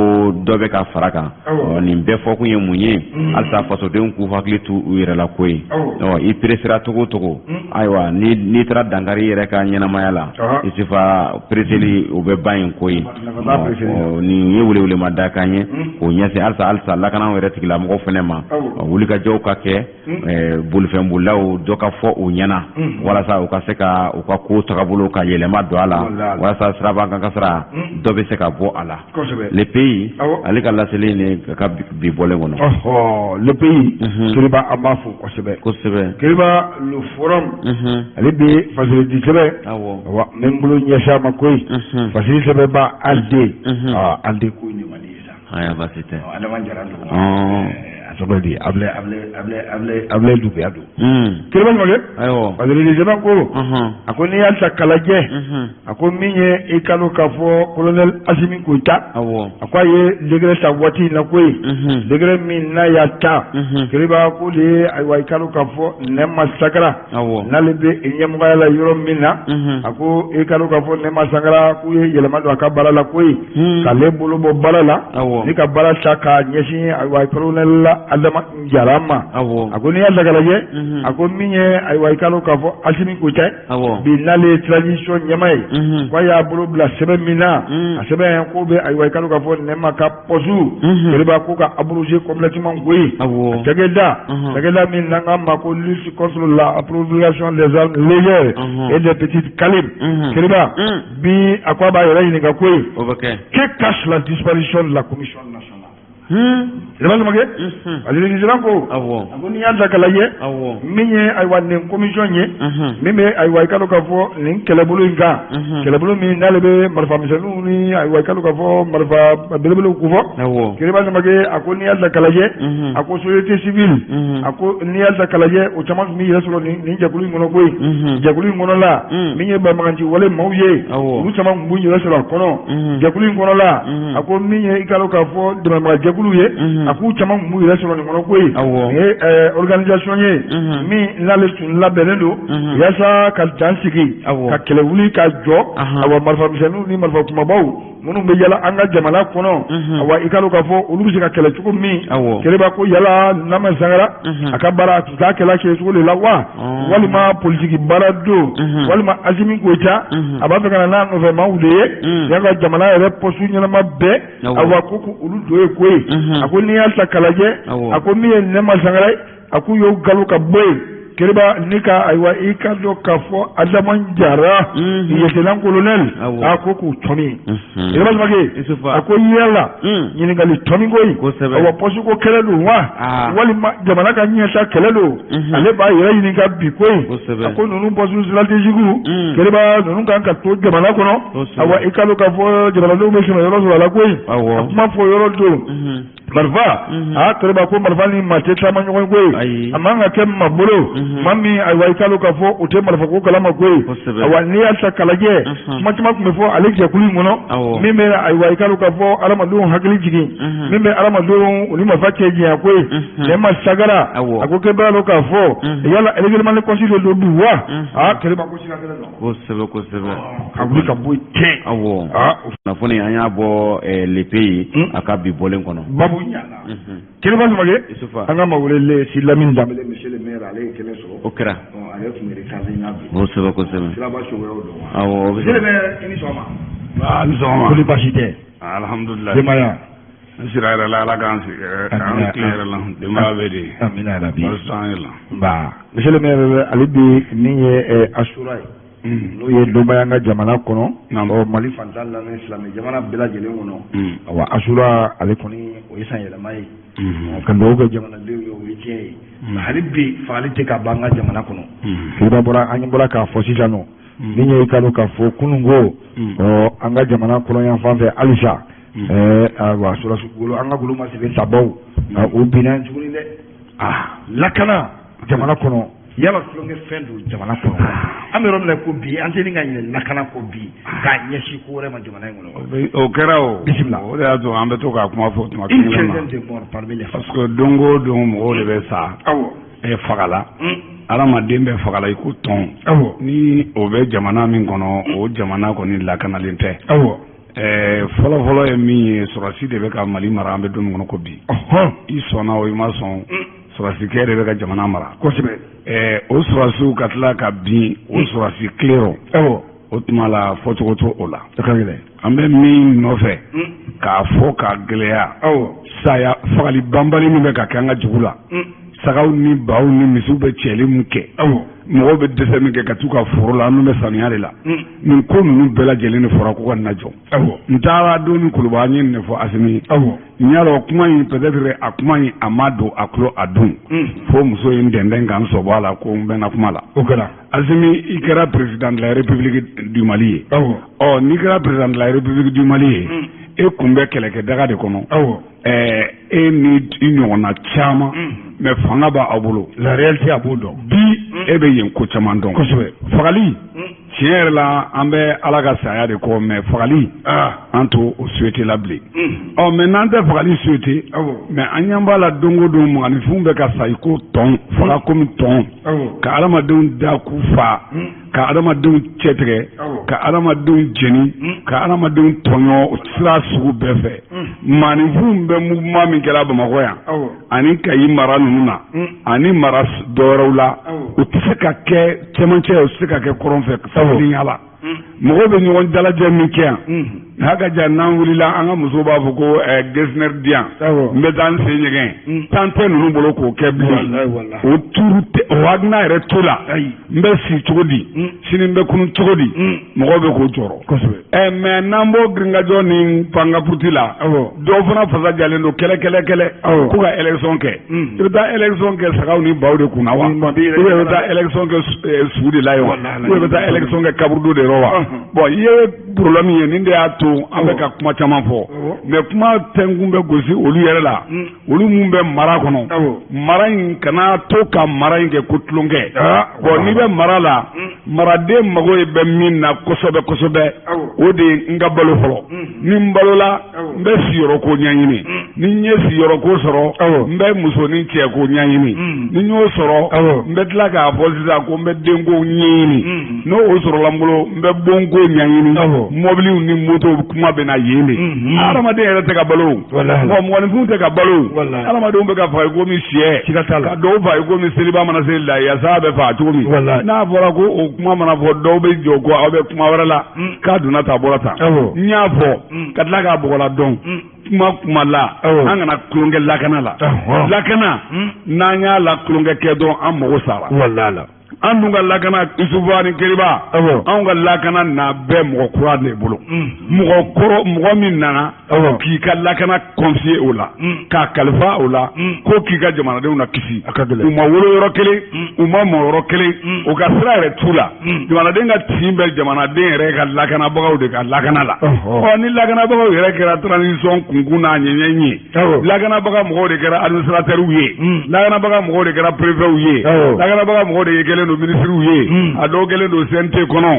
dɔ bɛ ka fara kan. Ɔ, nin bɛɛ fɔkun ye mun ye? Halisa fasodenw k'u hakili to u yɛrɛ la koyi. Ɔ, i peresera cogo o cogo, ayiwa, n'i taara dankari i yɛrɛ ka ɲɛnamaya la, Isufa, pereseli o bɛ ban yen koyi. Nin ye welewelema dakan ye k'o ɲɛsin halisa lakanaw yɛrɛ tigilamɔgɔw fana ma, wulikajɔw ka kɛ, bolifɛnbolilaw dɔ ka fɔ u ɲɛna walasa u ka se ka u ka ko tagabolo ka yɛlɛma don a la, walasa sirabakan kasara dɔ bɛ se ka bɔ a la. Le Pays, ale ka laseli nin ka bi bɔlen kɔnɔ. Le Pays, Kiriba, an b'a fo kosɛbɛ. Kosɛbɛ. Kiriba, Le Forum, ale bɛ fasolidi sɛbɛn wa n bɛ n bolo ɲɛsin a ma koyi. Fasiri sɛbɛnba AD, AD ko nin man di ye sa. Ayiwa, baasi tɛ. Adama Jara don. A tɔgɔ di Ablaye Doumbia don. Kiriba Ɲamakɛ. Ayiwa. Fasolidi sɛbɛn ko, a ko n'i y'a ta k'a lajɛ, a ko min ye i ka dɔn k'a fɔ colonel Asimi Goyita, a ko a ye décret ta waati in na koyi, décret min n'a y'a ta, Kiriba, ko de ye, ayiwa, i ka dɔn k'a fɔ Nɛma Sankara, n'ale bɛ ɲɛmɔgɔya la yɔrɔ min na, a ko i ka dɔn k'a fɔ Nɛma Sankara, k'u ye yɛlɛma don a ka baara la koyi, k'ale bolo bɔ baara la ni ka baara ta k'a ɲɛsin, ayiwa, colonel Adama Jara ma. A ko n'i y'a ta k'a lajɛ, a ko min ye, ayiwa, i ka dɔn k'a fɔ Asimi Goyita bi, n'ale ye transition ɲɛmaa ye, k'a y'a bolo bila sɛbɛn min na, a sɛbɛn ko bɛ, ayiwa, i ka dɔn k'a fɔ Nɛma ka poste, Kiriba, ko ka abrogé complètement koyi. Cakɛda min n'an k'a ma ko lutte contre la prolifération des armes légères et des petits calibres, Kiriba, bi a ko a b'a yɛrɛ ɲininka koyi, que cache la disparition de la commission nationale? Kiriba Samakɛ, ale ko, a ko n'i y'a ta k'a lajɛ, min ye, ayiwa, nin commission ye min bɛ, ayiwa, i ka dɔn k'a fɔ nin kɛlɛbolo in kan, kɛlɛbolo min n'ale bɛ marifamisɛnninw ni, ayiwa, i ka dɔn k'a fɔ marifa belebelew kofɔ. Kiriba Samakɛ, a ko n'i y'a ta k'a lajɛ, a ko société civile, a ko n'i y'a ta k'a lajɛ, o caman tun bɛ yɛrɛ sɔrɔ nin jɛkulu in kɔnɔ koyi. Jɛkulu in kɔnɔ la, min ye banbaganci wale maaw ye, olu caman tun b'u yɛrɛ sɔrɔ a kɔnɔ. Jɛkulu in kɔnɔ la, a ko min ye, i ka dɔn k'a fɔ dɛmɛbaga jɛkulu ye, a k'u caman tun b'u yɛrɛ sɔrɔ nin kɔnɔ koyi. Nin ye organisation ye min n'ale tun labɛnnen don yaasa ka dan sigi, ka kɛlɛ wuli ka jɔ, awa, marifamisɛnninw ni marifa kumabaw minnu bɛ yala an ka jamana kɔnɔ, awa, i ka dɔn k'a fɔ olu bɛ se ka kɛlɛ cogo min. Kiriba ko yala Nama Sankara a ka baara, a tun t'a kɛla kɛcogo de la wa, walima politiki baara don, walima Asimi Goyita a b'a fɛ ka na n'a nɔfɛ maaw de ye yan ka jamana yɛrɛ poste ɲɛnama bɛɛ, awa, ko olu don ye koyi. A ko n'i y'a ta k'a lajɛ, a ko min ye Nɛma Sankara ye, a k'u y'o galo ka bɔ yen. Kiriba, ni ka, ayiwa, i ka dɔn k'a fɔ Adama Jara, lieutenant colonel, a ko k'u tɔmi. Kiriba Samakɛ, a ko yala ɲininkali tɔmi koyi, awa, poste ko kɛlɛ don wa, walima jamana ka ɲɛta kɛlɛ don? Ale b'a yɛrɛ ɲininka bi koyi. A ko ninnu poste stratégique, Kiriba, ninnu kan ka to jamana kɔnɔ. Awa, i ka dɔn k'a fɔ jamanadenw bɛ sɛmɛ yɔrɔ sɔrɔ a la koyi. A kuma fɔ yɔrɔ don. Marifa aa Kɛrɛba ko marifa ni maa tɛ taama ɲɔgɔn koyi, a man ka kɛ maa bolo maa min, ayiwa, i k'a dɔn k'a fɔ o tɛ marifa ko kalama koyi. Ayiwa, n'i y'a ta k'a lajɛ, kuma caman tun bɛ fɔ ale jɛkulu in kɔnɔ min bɛ, ayiwa, i k'a dɔn k'a fɔ adamadenw hakili jigin, min bɛ adamadenw u ni marifa cɛ janya koyi. Nɛma Sagara a ko k'e b'a dɔn k'a fɔ yala règlement de compte de don bi wa? Aa Kɛrɛba ko sira gɛlɛn don. Kosɛbɛ, kosɛbɛ. Ka wuli ka bɔ yen tiɲɛ. Awɔ, kunnafoni an y'a bɔ Le Pays a ka bi bɔlen kɔnɔ. Babu ɲana. Kɛrɛba Samake, an ka maa welelen si Lamine Danbele, monsieur le maire, ale ye kɛnɛ sɔrɔ. O kɛra. Ale tun bɛ retardé n'a bi. Kosɛbɛ, kosɛbɛ. Siraba cogoyaw dɔn wa? Awɔ. Monsieur le maire, i ni sɔgɔma. A ni sɔgɔma. Ko ni baasi tɛ? Alhamdulilayi. Denbaya? N sira yɛrɛ la, Ala k'an sigi k'an tile yɛrɛ la, denbaya bɛ di? Amina yarabi. Baasi t'an yɛrɛ la. Nba. Monsieur le maire, ale bi min ye Asura ye, n'o ye donba y'an ka jamana kɔnɔ, ɔ Mali fantan naani silamɛ jamana bɛɛ lajɛlen kɔnɔ. Awa, Asura ale kɔni o ye san yɛlɛma ye, ka dugawu kɛ jamanadenw ye, o ye tiɲɛ ye. Hali bi fagali tɛ ka ban an ka jamana kɔnɔ. Kiriba bɔra, an bɔra k'a fɔ sisan nɔ, min ye i ka dɔn k'a fɔ kunun ko, ɔ an ka jamana kɔnɔ yan fan fɛ halisa, ayiwa, sɔrɔdasi golo, an ka golo ma sigi sabaw o binna tuguni dɛ. Lakana jamana kɔnɔ, yala tulonkɛ fɛn don jamana kɔnɔ? An bɛ yɔrɔ min na ko bi, an tɛ ni ka ɲinɛ lakana kɔ bi k'a ɲɛsin ko wɛrɛ ma jamana in kɔnɔ. O kɛra o. Bisimila. O de y'a to an bɛ to k'a kuma fɔ tuma Une kelen ma. quinzaine de morts parmi les Parce que don o don mɔgɔw de bɛ sa. Fagala. Adamaden bɛ fagala i ko tɔn. Ni o bɛ jamana min kɔnɔ, o jamana kɔni lakanalen tɛ. Fɔlɔ fɔlɔ ye min ye, sɔrɔdasi de bɛ ka Mali mara, an bɛ don min kɔnɔ ko bi. I sɔnna o, i ma sɔn, sɔrɔdasikɛ de bɛ ka jamana mara. O sɔrɔdasiw ka tila ka bin o sɔrɔdasi kelen rɔ. O tuma la fɔcogo t'o o la. An bɛ min nɔfɛ k'a fɔ k'a gɛlɛya, saya fagali banbali min bɛ ka kɛ an ka dugu la, sagaw ni baw ni misiw bɛ cɛli min kɛ, mɔgɔw bɛ dɛsɛ min kɛ ka t'u ka foro la, an bɛ samiya de la, nin ko ninnu bɛɛ lajɛlen de fɔra ko ka na jɔ. N taara don min Kuluba, an ye nin de fɔ Asimi ye. N y'a dɔn kuma in, peut-être a kuma in a ma don a tulo a dun, fo muso ye n dɛndɛn ka n sɔbɔ a la ko n bɛna kuma la. O kɛra. Asimi, i kɛra président de la République du Mali ye. Ɔ n'i kɛra président de la République du Mali ye, e kun bɛ kɛlɛkɛdaga de kɔnɔ. E ni i ɲɔgɔnna caman, mais fanga b'aw bolo. La réalité, a b'o dɔn. Bi e bɛ yen ko caman dɔn. Fagali, tiɲɛ yɛrɛ la, an bɛ Ala ka saya de kɔ, mais fagali an t'o o souhaiter la bilen. Ɔ mais n'an tɛ fagali souhaiter, mais an ɲɛ b'a la don o don mɔgɔninfinw bɛ ka sa i ko tɔn, faga komi tɔn, ka adamadenw da k'u fa, ka adamadenw cɛtigɛ, ka adamadenw jeni, ka adamadenw tɔɲɔ sira sugu bɛɛ fɛ. Maaninfinw bɛ mouvement min kɛra Bamakɔ yan ani Kayi mara ninnu na ani mara dɔwɛrɛw la, o tɛ se ka kɛ cɛmancɛ, o tɛ se ka kɛ kɔrɔn fɛ fadenya la. Mɔgɔw bɛ ɲɔgɔn dalajɛ min kɛ yan, n'a ka jan n'an wulila, an ka musow b'a fɔ ko gestionnaire di yan, n bɛ taa n sen ɲɛgɛn. Tan tɛ ninnu bolo k'o kɛ bilen, o tuuru tɛ, o hakilina yɛrɛ t'o la. N bɛ si cogo di, sini n bɛ kunun cogo di, mɔgɔw bɛ k'o jɔrɔ. Mais n'an b'o girinkajɔ ni pankapuruti la, dɔw fana fasa jalen don kɛlɛ kɛlɛ kɛlɛ ko ka élection kɛ. I bɛ taa élection kɛ sagaw ni baw de kunna wa? Ou bien i bɛ taa élection kɛ su de la yen wa? Ou bien i bɛ taa élection kɛ kaburudo de yɔrɔ wa? Bon, i ye problème ye, nin de y'a to an bɛ ka kuma caman fɔ, mais kuma tɛnkun bɛ gosi olu yɛrɛ la, olu mun bɛ mara kɔnɔ. Mara in kana to ka mara in kɛ ko tulonkɛ. Bon, n'i bɛ mara la, maraden mago ye bɛ min na kosɛbɛ kosɛbɛ, o de ye n ka balo fɔlɔ. Ni n balola, n bɛ siyɔrɔ ko ɲɛɲini. Ni n ye siyɔrɔ ko sɔrɔ, n bɛ muso ni cɛ ko ɲɛɲini. Ni n y'o sɔrɔ, n bɛ tila k'a fɔ sisan ko n bɛ denko ɲɛɲini. N'o o sɔrɔla n bolo, n bɛ bonko ɲɛɲini. Mɔbiliw ni motow kuma bɛ na yen de. Adamaden yɛrɛ tɛ ka balo. Bon, mɔgɔninfinw tɛ ka balo. Adamadenw bɛ ka faga i komi sɛ, ka dɔw faga i komi seliba mana se la, yaasa bɛ faga cogo min. N'a fɔra ko o kuma mana fɔ, dɔw bɛ jɔ ko aw bɛ kuma wɛrɛ la, k'a donna tan, a bɔra tan. N y'a fɔ ka tila k'a bɔgɔla dɔn. Kuma la, an kana tulonkɛ lakana la. Lakana, n'an y'a la tulonkɛ kɛ dɔrɔn, an mago sara. An dun ka lakana Isufa ni Keriba, anw ka lakana na bɛɛ mɔgɔ kura de bolo. Mɔgɔ kɔrɔ, mɔgɔ min nana k'i ka lakana confier o la, k'a kalifa o la, ko k'i ka jamanadenw na kisi. U ma wolo yɔrɔ kelen, u ma mɔ yɔrɔ kelen, u ka sira yɛrɛ t'u la. Jamanaden ka tin bɛ jamanaden yɛrɛ ka lakanabagaw de ka lakana la. Ɔ ni lakanabagaw yɛrɛ kɛra transition kunkun n'a ɲɛɲɛ ye, lakanabaga mɔgɔw de kɛra administrateurs ye, lakanabaga mɔgɔw de kɛra préfets ye, lakanabaga mɔgɔw de kɛlen don ministres ye, a dɔw kɛlen don CNT kɔnɔ.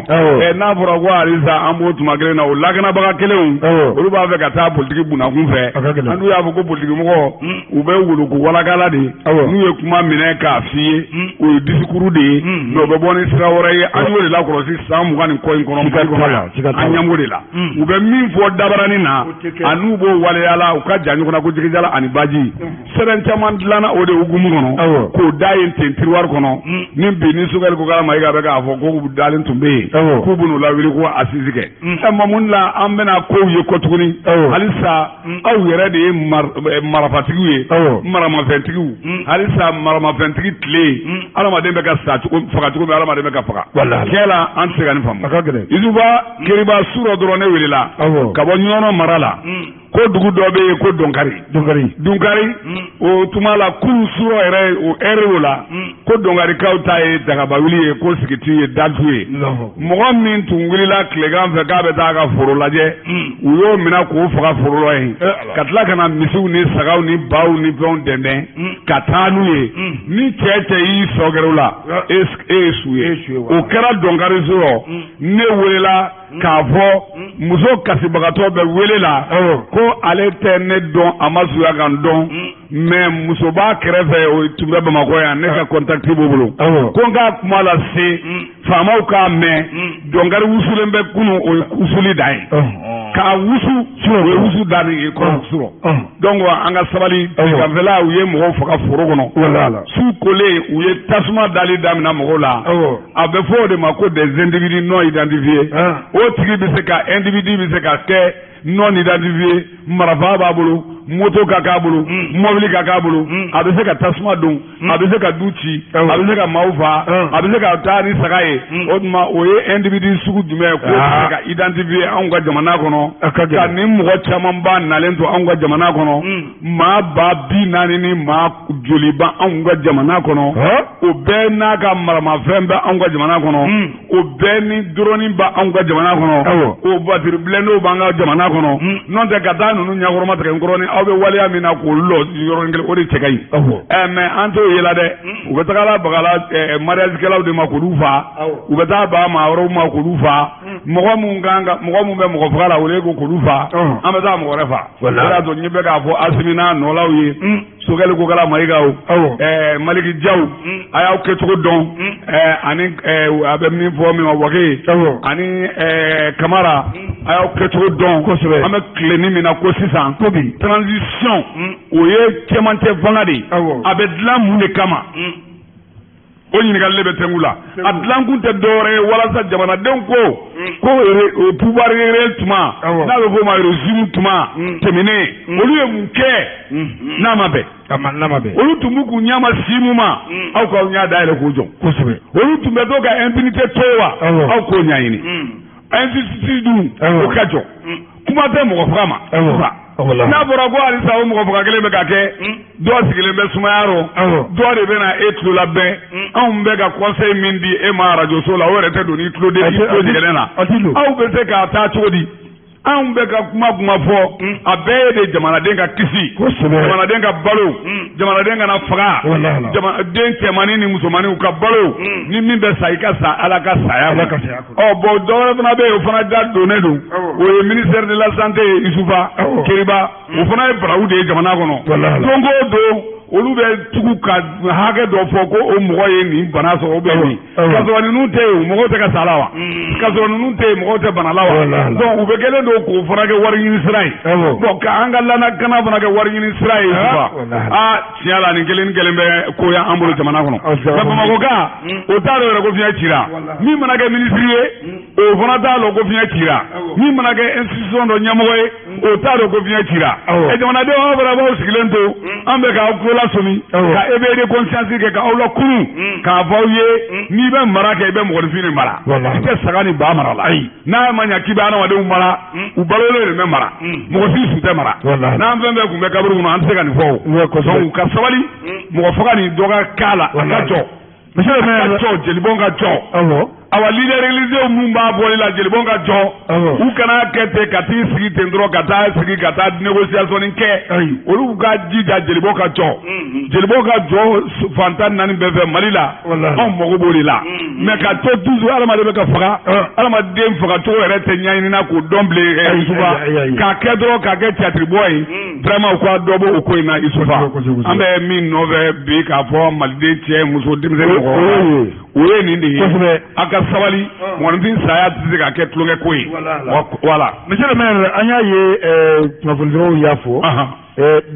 N'a fɔra ko halisa an b'o tuma kelen na, o lakanabaga kelenw olu b'a fɛ ka taa politiki bunakun fɛ. An dun y'a fɔ ko politiki mɔgɔ u bɛ wuluku walakala de, n'u ye kuma minɛ k'a f'i ye, o ye discours de ye, mais o bɛ bɔ ni sira wɛrɛ ye. An y'o de lakɔlɔsi san 20 ni kɔ in kɔnɔ, an ɲɛ b'o de la. U bɛ min fɔ dabaranin na, a n'u b'o waleya la, u ka jan ɲɔgɔn na ko jigijala ani baji. Sɛbɛn caman dilanna o de hukumu kɔnɔ k'o da yen ten tiroir kɔnɔ. Ni bi ni Sogɛli ko k'a ma i ka bɛ k'a fɔ ko dalen tun bɛ yen, k'u bɛn'u lawuli ko assise kɛ. Ɛ mun la an bɛna kow ye kɔ tuguni? Halisa aw yɛrɛ de ye marafatigiw ye, maramafɛntigiw. Halisa maramafɛntigi tile, adamaden bɛ ka sa cogo, faga cogo min, adamaden bɛ ka faga. Tiɲɛ la, an tɛ se ka nin faamu. Isufa Keriba, su dɔ dɔrɔn ne welela ka bɔ Ɲɔnɔ mara la, ko dugu dɔ bɛ yen ko Dɔnkari. Dɔnkari, o tuma la kunun surɔ yɛrɛ, o ɛri o la, ko Dɔnkarikaw ta ye dagabawuli ye, ko sigiti ye datu ye. Mɔgɔ min tun wulila tilegan fɛ k'a bɛ taa a ka foro lajɛ, u y'o minɛ k'o faga foro la yen, ka tila ka na misiw ni sagaw ni baw ni fɛnw dɛndɛn ka taa n'u ye. Ni cɛ cɛ y'i sɔ gɛrɛ o la, e ye su ye. O kɛra Dɔnkari surɔ. Ne welela k'a fɔ muso kasibagatɔ bɛ wele la ko ale tɛ ne dɔn, a ma suya ka n dɔn, mais muso b'a kɛrɛfɛ, o tun bɛ Bamakɔ yan, ne ka contact b'o bolo, ko n k'a kuma lase faamaw k'a mɛn. Dɔnkari wusulen bɛ kunun, o ye wusuli dan ye, k'a wusu, o ye wusu dan ye kɔrɔ surɔ. Donc an ka sabali. Tileganfɛla, u ye mɔgɔw faga foro kɔnɔ. Su kolen, u ye tasuma dali daminɛ mɔgɔw la. A bɛ fɔ o de ma ko des individus non identifiés. O tigi bɛ se ka, individu bɛ se ka kɛ non identifié, marifa b'a bolo, moto ka k'a bolo, mɔbili ka k'a bolo, a bɛ se ka tasuma don, a bɛ se ka du ci, a bɛ se ka maaw fa, a bɛ se ka taa ni saga ye. O tuma o ye individu sugu jumɛn ye k'o tɛ se ka identifier anw ka jamana kɔnɔ? Ka nin mɔgɔ camanba nalen to anw ka jamana kɔnɔ, maa 40,000 ni maa joli ba anw ka jamana kɔnɔ, o bɛɛ n'a ka maramafɛn bɛ anw ka jamana kɔnɔ, o bɛɛ ni drone bɛ anw ka jamana kɔnɔ, o voiture blindée b'an ka jamana kɔnɔ. N'o tɛ ka taa ninnu ɲɛkɔrɔma tigɛ n kɔrɔ ni aw bɛ waleya min na k'olu lɔ yɔrɔnin kelen, o de cɛ ka ɲi. Ɛ mais an t'o ye la dɛ. U bɛ taga la bagala mariage kɛlaw de ma k'olu fa, u bɛ taa ba maa wɛrɛw ma k'olu fa. Mɔgɔ mun kan ka, mɔgɔ mun bɛ mɔgɔ faga la, olu ko k'olu fa, an bɛ taa mɔgɔ wɛrɛ fa. O de y'a to n bɛ k'a fɔ Asimi n'a nɔlaw ye, Sogɛli Kokala Mayigaw, Maliki Jaw, a y'aw kɛcogo dɔn, ani a bɛ min fɔ min ma Wage ani Kamara, a y'aw kɛcogo dɔn. An bɛ tilenni min na ko sisan, transition, o ye cɛmancɛ fanga de ye. A bɛ dilan mun de kama? O ɲininkali de bɛ tɛnku la. A dilankun tɛ dɔwɛrɛ ye walasa jamanadenw ko pouvoir réel tuma, n'a bɛ f'o ma régime tuma tɛmɛnen, olu ye mun kɛ n'a ma bɛn? Olu tun b'u k'u ɲɛma si mun ma, aw k'aw ɲɛ dayɛlɛ k'o jɔ. Olu tun bɛ to ka impunité to wa, aw k'o ɲɛɲini. Injustice dun, o ka jɔ. Kuma tɛ mɔgɔ faga ma. N'a fɔra ko halisa o mɔgɔ faga kelen bɛ ka kɛ, dɔ sigilen bɛ sumaya rɔ, dɔ de bɛ na e tulo labɛn. Anw bɛ ka conseil min di e ma arajo so la, o yɛrɛ tɛ don n'i tulo de i tulo jɛgɛnnen na. Aw bɛ se k'a taa cogo di? Anw bɛ ka kuma fɔ, a bɛɛ ye de jamanaden ka kisi, jamanaden ka balo, jamanaden kana faga, den cɛmannin ni musomanninw ka balo. Ni min bɛ sa, i ka sa Ala ka saya. Ɔ bon, dɔ wɛrɛ fana bɛ yen, o fana da donnen don, o ye ministère de la santé ye. Isufa Keriba, o fana ye barawu de ye jamana kɔnɔ. Don o don, olu bɛ tugu ka hakɛ dɔ fɔ ko o mɔgɔ ye nin bana sɔrɔ, o bɛ nin k'a sɔrɔ ninnu tɛ yen, mɔgɔw tɛ ka sa la wa? K'a sɔrɔ ninnu tɛ yen, mɔgɔw tɛ bana la wa? Donc u bɛ kɛlen don k'o fana kɛ wari ɲini sira ye. Bon, ka an ka lakana fana kɛ wari ɲini sira ye, Isufa, aa tiɲɛ la, nin kelen kelen bɛ ko y'an bolo jamana kɔnɔ. Nka Bamakɔ kan, o t'a dɔn yɛrɛ ko fiɲɛ cira. Min mana kɛ minisiri ye, o fana t'a dɔn ko fiɲɛ cira. Min mana kɛ institution dɔ ɲɛmɔgɔ ye, O t'a dɔn ko fiɲɛ cira. Ɛ, jamanadenw, aw fana b'aw sigilen to, an bɛ k'aw tulo lasɔmi, ka éveil de conscience kɛ, k'aw lakunu, k'a fɔ aw ye: n'i bɛ mara kɛ, i bɛ mɔgɔninfin de mara, i tɛ saga ni ba mara la. N'a ma ɲɛ k'i bɛ adamadenw mara, u balolen de bɛ mara, mɔgɔ si su tɛ mara. N'an fɛn fɛn tun bɛ kaburu kɔnɔ, an tɛ se ka nin fɔ o. Donc u ka sabali, mɔgɔ faga nin dɔ ka k'a la, a ka jɔ. Monsieur le maire, a ka jɔ, jelibɔn ka jɔ. Awa, leader religieux mun b'a bɔli la, jelibɔn ka jɔ. U kana kɛ ten ka t'i sigi ten dɔrɔn, ka taa sigi ka taa négociation kɛ. Olu ka jija, jelibɔn ka jɔ, jelibɔn ka jɔ fan 14 bɛɛ fɛ Mali la. Anw mago b'o de la. Mais ka to toujours adamaden bɛ ka faga, adamaden fagacogo yɛrɛ tɛ ɲɛɲinina k'o dɔn bilen, Isufa, k'a kɛ dɔrɔn k'a kɛ théâtre bɔ ye. Vraiment, u ka dɔ bɔ o ko in na, Isufa. An bɛ min nɔfɛ bi k'a fɔ maliden cɛ, muso, denmisɛnnin, mɔgɔ, o ye nin de ye: a ka sabali, mɔgɔninfin saya tɛ se ka kɛ tulonkɛ ko ye. Voilà. Monsieur le maire, an y'a ye kunnafonidiraw y'a fɔ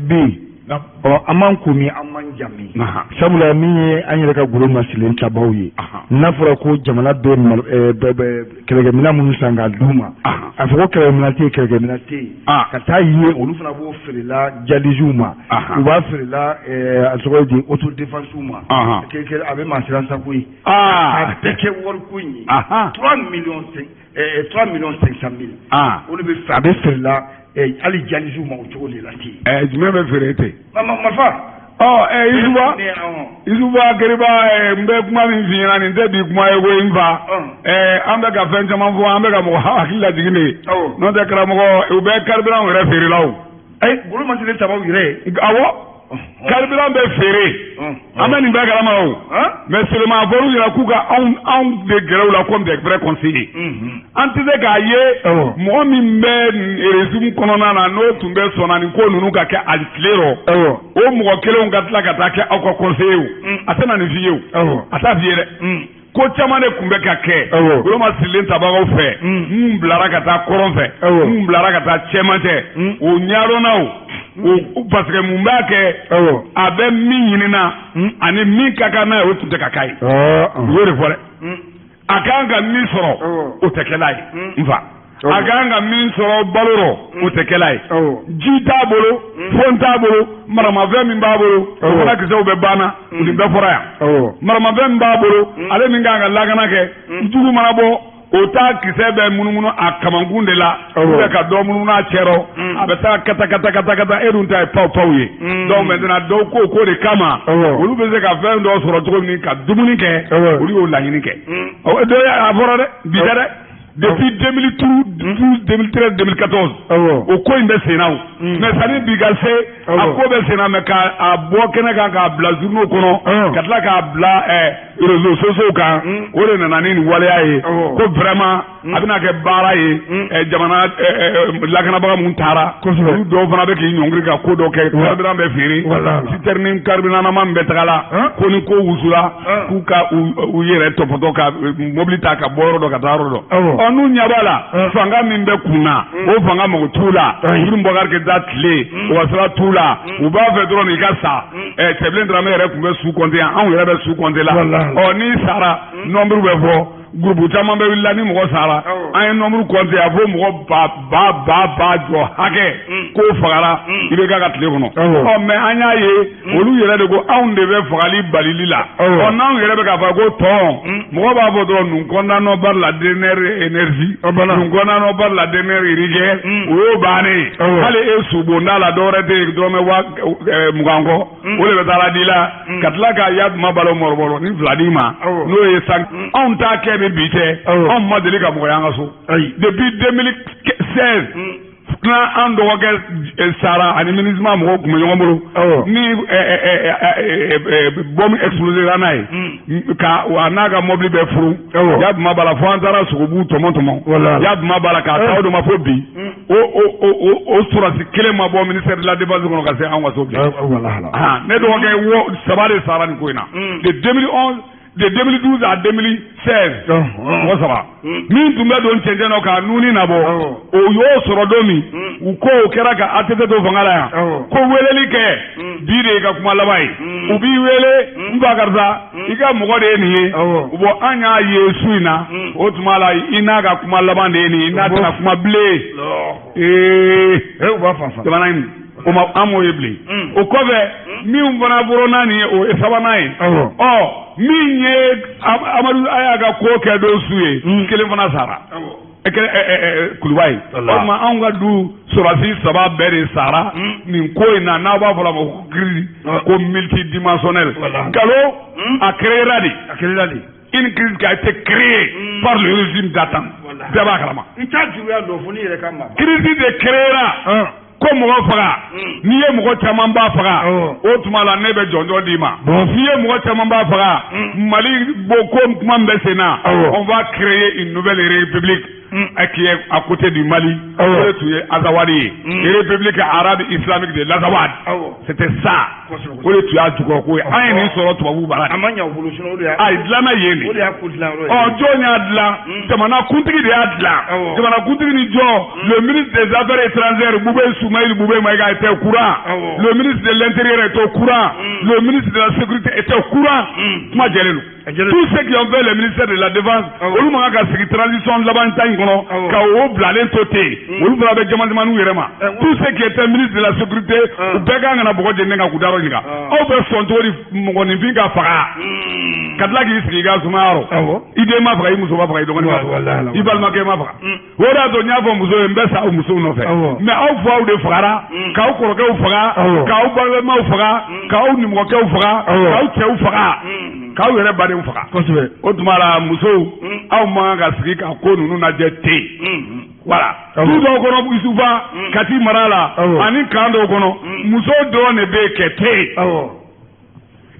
bi, ɔ, an m'an ko min, an m'an jami, sabula min ye an yɛrɛ ka golo masilen tabaw ye, n'a fɔra ko jamana bɛ kɛlɛkɛminɛn minnu san k'a d'u ma, a fɔ ko kɛlɛkɛminɛn tɛ yen, kɛlɛkɛminɛn tɛ yen, ka taa ye olu fana b'o feerela djihadistew ma, u b'a feerela, a tɔgɔ ye di, autodéfense ma, a bɛ maa siran sako ye, a bɛɛ kɛ wariko in ye, 3 millions 3 millions 500 mille, o de bɛ a bɛ feerela hali djihadistew ma o cogo de la ten. Jumɛn bɛ feere ten? Marifa. Ɔ, Isuba, Isuba Keriba, n bɛ kuma min f'i ɲɛna, nin tɛ bi kuma ye koyi, n fa. An bɛ ka fɛn caman fɔ, an bɛ ka mɔgɔ hakili lajigin de ye. N'o tɛ, karamɔgɔ, u bɛ carburant yɛrɛ feerela o. Ayi, golo masiri tabaw yɛrɛ. Awɔ, carburant bɛ feere, an bɛ nin bɛɛ kalama o. Mais seulement a fɔr'u ɲɛna k'u ka anw de gɛrɛ u la comme des vrais conseillers. An tɛ se k'a ye mɔgɔ min bɛ régime kɔnɔna na, n'o tun bɛ sɔnna nin ko ninnu ka kɛ a tile rɔ, o mɔgɔ kelenw ka tila ka taa kɛ aw ka conseiller o. A tɛ na nin f'i ye o, a t'a f'i ye dɛ. Ko caman de tun bɛ ka kɛ goloma sirilen tabagaw fɛ, mun bilara ka taa kɔrɔn fɛ, mun bilara ka taa cɛmancɛ, o ɲadɔnna o, parce que mun b'a kɛ, a bɛ min ɲinina ani min ka kan n'a ye, o tun tɛ ka k'a ye. U y'o de fɔ dɛ. A kan ka min sɔrɔ, o tɛ kɛ n'a ye, n fa. A kan ka min sɔrɔ balo rɔ, o tɛ kɛ n'a ye. Ji t'a bolo, fɛn t'a bolo, maramafɛn min b'a bolo, o fana kisɛw bɛ banna, nin bɛɛ fɔra yan. Maramafɛn min b'a bolo, ale min kan ka lakana kɛ, jugu mana bɔ, o t'a kisɛ bɛ munumunu a kamankun de la, ou bien ka dɔ munumunu a cɛ rɔ, a bɛ taa kata kata kata kata, e dun ta ye paw paw ye. Donc maintenant, dɔw ko k'o de kama, olu bɛ se ka fɛn dɔ sɔrɔ cogo min ka dumuni kɛ, olu y'o laɲini kɛ. Dɔ a fɔra dɛ, bi tɛ dɛ, depuis 2012, 2013, 2014, o ko in bɛ sen na o. Mais sani bi ka se, a ko bɛ sen na, mais k'a bɔ kɛnɛ kan, k'a bila journaux kɔnɔ, ka tila k'a bila réseaux sociaux kan, o de nana ni nin waleya ye ko vraiment a bɛna kɛ baara ye. Jamana lakanabaga mun taara, olu dɔw fana bɛ k'i ɲɔngiri ka ko dɔ kɛ, carburant bɛ feere, citerne carburant min bɛ taga la, ko ni ko wusula, k'u ka u yɛrɛ tɔpɔtɔ ka mobili ta ka bɔ yɔrɔ dɔ ka taa yɔrɔ dɔ. Ɔ, n'u ɲɛ b'a la, fanga min bɛ kun na, o fanga mago t'u la. Ibrahim Boubacar Keïta tile, o ka sira t'u la, u b'a fɛ dɔrɔn i ka sa. Cɛbilen Dramé yɛrɛ tun bɛ su compter yan, anw yɛrɛ bɛ su compter la. Ɔ, n'i sara, nombre bɛ fɔ, groupe caman bɛ wuli la ni mɔgɔ sara. An ye nombre compter, a fɔ mɔgɔ ba ba ba ba jɔ hakɛ k'o fagara i bɛ k'a ka tile kɔnɔ. Ɔ, mais an y'a ye, olu yɛrɛ de ko anw de bɛ fagali balili la. Ɔ, n'anw yɛrɛ bɛ k'a fɔ ko tɔn, mɔgɔ b'a fɔ dɔrɔn: nous condamnons par la dernière énergie, nous condamnons par la dernière rigueur. O y'o bannen ye. Hali e subonda la, dɔwɛrɛ tɛ yen, dɔrɔmɛ 20 000 kɔ, o de bɛ taa di la, ka tila k'a ya tuma balo mɔrɔbɔrɔ ni fila d'i ma, n'o ye san. Anw t'a kɛ ni bi tɛ, anw ma deli ka mɔgɔ y'an ka so depuis 2016 n'an dɔgɔkɛ sara, ani MINUSMA mɔgɔw tun bɛ ɲɔgɔn bolo, ni bombe explosera n'a ye, ka a n'a ka mobili bɛɛ furu, ya tuma b'a la, fo an taara sogobu tɔmɔ tɔmɔ, ya tuma b'a la k'a taa o de ma fo bi, o sɔrɔsi kelen ma bɔ ministère de la défense kɔnɔ ka se anw ka so bilen. Ne dɔgɔkɛ wɔ saba de sara nin ko in na de 2011. De 2012 à 2016, mɔgɔ saba min tun bɛ don cɛncɛn nɔ k'a nuni nabɔ, o y'o sɔrɔ don min, u ko o kɛra ka ATT to fanga la yan, ko weleli kɛ bi de y'i ka kuma laban ye. U b'i wele, n fa karisa, i ka mɔgɔ de ye nin ye. Bon, an y'a ye su in na, o tuma la i n'a ka kuma laban de ye nin ye, i n'a tɛna kuma bilen. Ee, jamana in o ma, an m'o ye bilen. O kɔfɛ, min fana bɔra n'a nin ye, o ye sabanan ye. Ɔ, min ye Amadu Aya ka ko kɛ don su ye, kelen fana sara Kuluba ye. O tuma anw ka du sɔrɔdasi saba bɛɛ de sara nin ko in na, n'a b'a fɔ a ma ko crise ko multidimensionnelle. Nkalon, a créera de. A créera de. Une crise qui a été créée par le régime d'antan. Bɛɛ b'a kalama. N t'a juguya dɔn fo n'i yɛrɛ ka maa. Crise de créera ko mɔgɔ faga. N'i ye mɔgɔ caman ba faga, o tuma la ne bɛ jɔnjɔn d'i ma. N'i ye mɔgɔ caman ba faga, Mali bo ko kuma min bɛ sen na, on va créer une nouvelle république qui est à côté du Mali. O de tun ye Azawadi ye, République arabe islamique de l'Azawad, c'était ça. O de tun y'a jukɔrɔ ko ye. An ye nin sɔrɔ tubabuw bara. A ma ɲɛ u bolo, sinon o de y'a. A dilanna yen de. O de y'a ko dilan yɔrɔ ye. Ɔ, jɔn y'a dilan? Jamana kuntigi de y'a dilan. Jamana kuntigi ni jɔn? Le ministre des Affaires étrangères, Boubèye Soumaïl Boubèye Maïga, était au courant. Le ministre de l'Intérieur était au courant. Le ministre de la Sécurité était au courant. Kuma jɛlen don. Tous ceux qui ont fait le ministère de la Défense, olu man kan ka sigi transition laban ta in kɔnɔ ka o bilalen to ten. Olu fana bɛ jama jamaniw yɛrɛ ma. Tous ceux qui étaient ministre de la Sécurité, u bɛɛ kan ka na bɔgɔ jeni kan k'u da yɔrɔ ɲininka. Aw bɛ sɔn cogo di mɔgɔninfin ka faga ka tila k'i sigi i ka sumaya yɔrɔ? I den ma faga, i muso ma faga, i dɔgɔnin ma faga, i balimakɛ ma faga. O de y'a to n y'a fɔ muso ye, n bɛ sa o musow nɔfɛ. Mais aw faw de fagara, k'aw kɔrɔkɛw faga, k'aw balimaw faga, k'aw nimɔgɔkɛw faga, k'aw cɛw faga, k'aw yɛrɛ badenw faga. O tuma la, musow, aw man kan ka sigi ka ko ninnu lajɛ ten. Voilà, du dɔw kɔnɔ, Isufa, Kati mara la ani kan dɔw kɔnɔ, muso dɔrɔn de bɛ kɛ ten.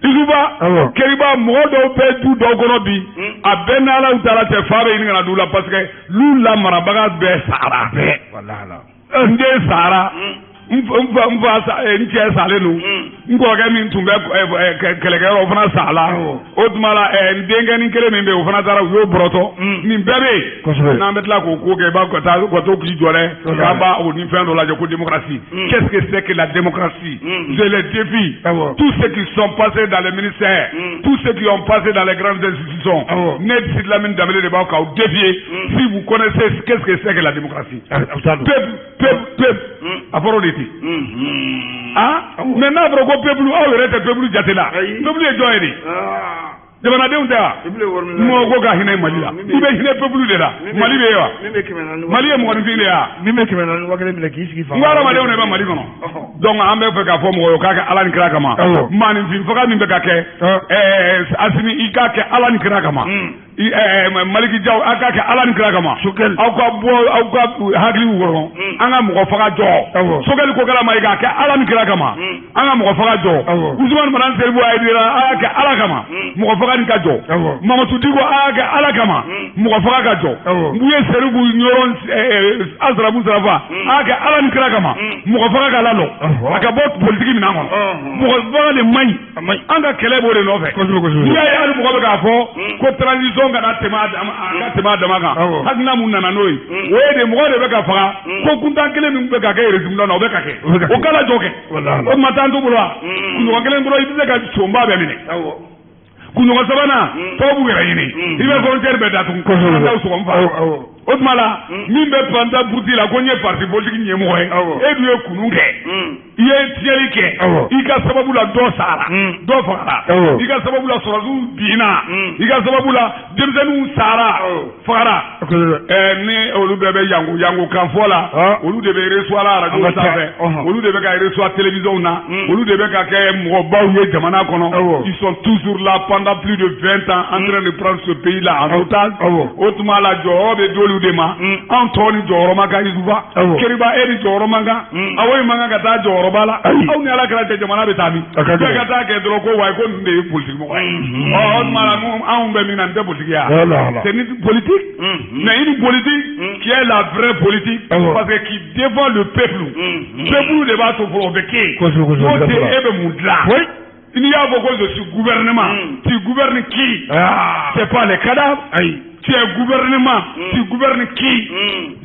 Isufa, Keriba, mɔgɔ dɔw bɛ du dɔw kɔnɔ bi, a bɛɛ n'Ala taara cɛ, fa bɛ ɲini ka na du la, parce que lu la marabaga bɛɛ sara. N den sara, n fa, n cɛ salen don, n kɔrɔkɛ min tun bɛ kɛlɛkɛyɔrɔ, o fana sala. O tuma la, n denkɛnin kelen min bɛ yen, o fana taara, u y'o bɔrɔtɔ. Nin bɛɛ bɛ yen. N'an bɛ tila k'o ko kɛ, i b'a ka taa ka to k'i jɔ dɛ, k'an b'a o ni fɛn dɔ lajɛ ko démocratie. Qu'est-ce que c'est que la démocratie? Je les défie, tous ceux qui sont passés dans les ministères, tous ceux qui ont passé dans les grandes institutions. Ne Sidi Lamine Dembélé de b'aw k'aw défier, si vous connaissez qu'est-ce que c'est que la démocratie. Peuple, peuple, peuple, a fɔra o de ten. Ah, mais n'a fɔra ko peuple, aw yɛrɛ tɛ peuple jate la. Peuple ye jɔn ye de? Jamanadenw tɛ wa? Mɔgɔ ko ka hinɛ Mali la, i bɛ hinɛ peuple de la. Mali bɛ yen wa? Mali ye mɔgɔninfin de ye wa? Min bɛ 400 5000 minɛ k'i sigi fanga. N ko hadamadenw de bɛ Mali kɔnɔ. Donc an bɛ fɛ k'a fɔ mɔgɔ ye, o k'a kɛ Ala ni kira kama. Maaninfin faga min bɛ ka kɛ, Asimi, i k'a kɛ Ala ni kira kama. Maliki Jaw, a k'a kɛ Ala ni kira kama. Aw ka bɔ aw ka hakiliw kɔnɔ, an ka mɔgɔ faga jɔ. Sogɛli Kokala ma, i k'a kɛ Ala ni kira kama, an ka mɔgɔ faga jɔ. Usumani Manan Seribu Ayidara, a y'a kɛ Ala kama, mɔgɔ faga nin ka jɔ. Mamadu Diko, a y'a kɛ Ala kama, mɔgɔ faga ka jɔ. Buye Seribu Ɲɔrɔ Asarabu Sarafa, a y'a kɛ Ala ni kira kama, mɔgɔ faga ka lalɔ, a ka bɔ politiki minɛn kɔnɔ. Mɔgɔ faga de man ɲi. An ka kɛlɛ b'o de nɔfɛ. N'i y'a ye hali mɔgɔ bɛ k'a fɔ ko transition kana tɛmɛ a dama, a ka tɛmɛ a dama kan, hakilina mun nana n'o ye, o ye de mɔgɔ de bɛ ka faga. Ko kuntan kelen min bɛ ka kɛ régime na, o bɛ ka kɛ, o kana jɔ kɛ. O tuma t'an t'u bolo wa? Kunɲɔgɔn kelen dɔrɔn, i bɛ se ka sonba bɛɛ minɛ. Kunɲɔgɔn sabanan, tɔw b'u yɛrɛ ɲini, i bɛ frontière bɛɛ datugu, an t'aw sɔgɔ n fa. O tuma la, min bɛ panta buruti la ko n ye parti politique ɲɛmɔgɔ ye, e dun ye kunun kɛ, i ye tiɲɛli kɛ. I ka sababu la dɔ sara, dɔ fagara. I ka sababu la sɔrɔdasiw binna. I ka sababu la denmisɛnninw sara, fagara. Ni olu bɛɛ bɛ yango yango kan fɔ la, olu de bɛ reçoit la arajo sanfɛ, olu de bɛ ka reçoit télévision na, olu de bɛ ka kɛ mɔgɔbaw ye jamana kɔnɔ. Ils sont toujours là pendant plus de 20 ans en train de prendre ce pays là en otage. O tuma la, jɔyɔrɔ bɛ d'olu de ma. Anw tɔw ni jɔyɔrɔ man kan. Isufa, Keriba, e ni jɔyɔrɔ man kan. Awo man kan ka taa jɔyɔrɔba la. Aw ni Ala kɛra cɛ, jamana bɛ taa min? Bɛɛ ka taa kɛ dɔrɔn ko wayi, ko ninnu de ye politique mɔgɔ ye. Ɔ, o tuma la, anw bɛ min na, nin tɛ politique ye. C'est une politique, mais une politique qui est la vraie politique, parce que qui défend le peuple. Peuple de b'a to fɔlɔ o bɛ kɛ yen. N'o tɛ, e bɛ mun dilan? N'i y'a fɔ ko je suis gouvernement, tu gouvernes qui? C'est pas les cadavres. Ayi. Tu es gouvernement, tu gouvernes qui?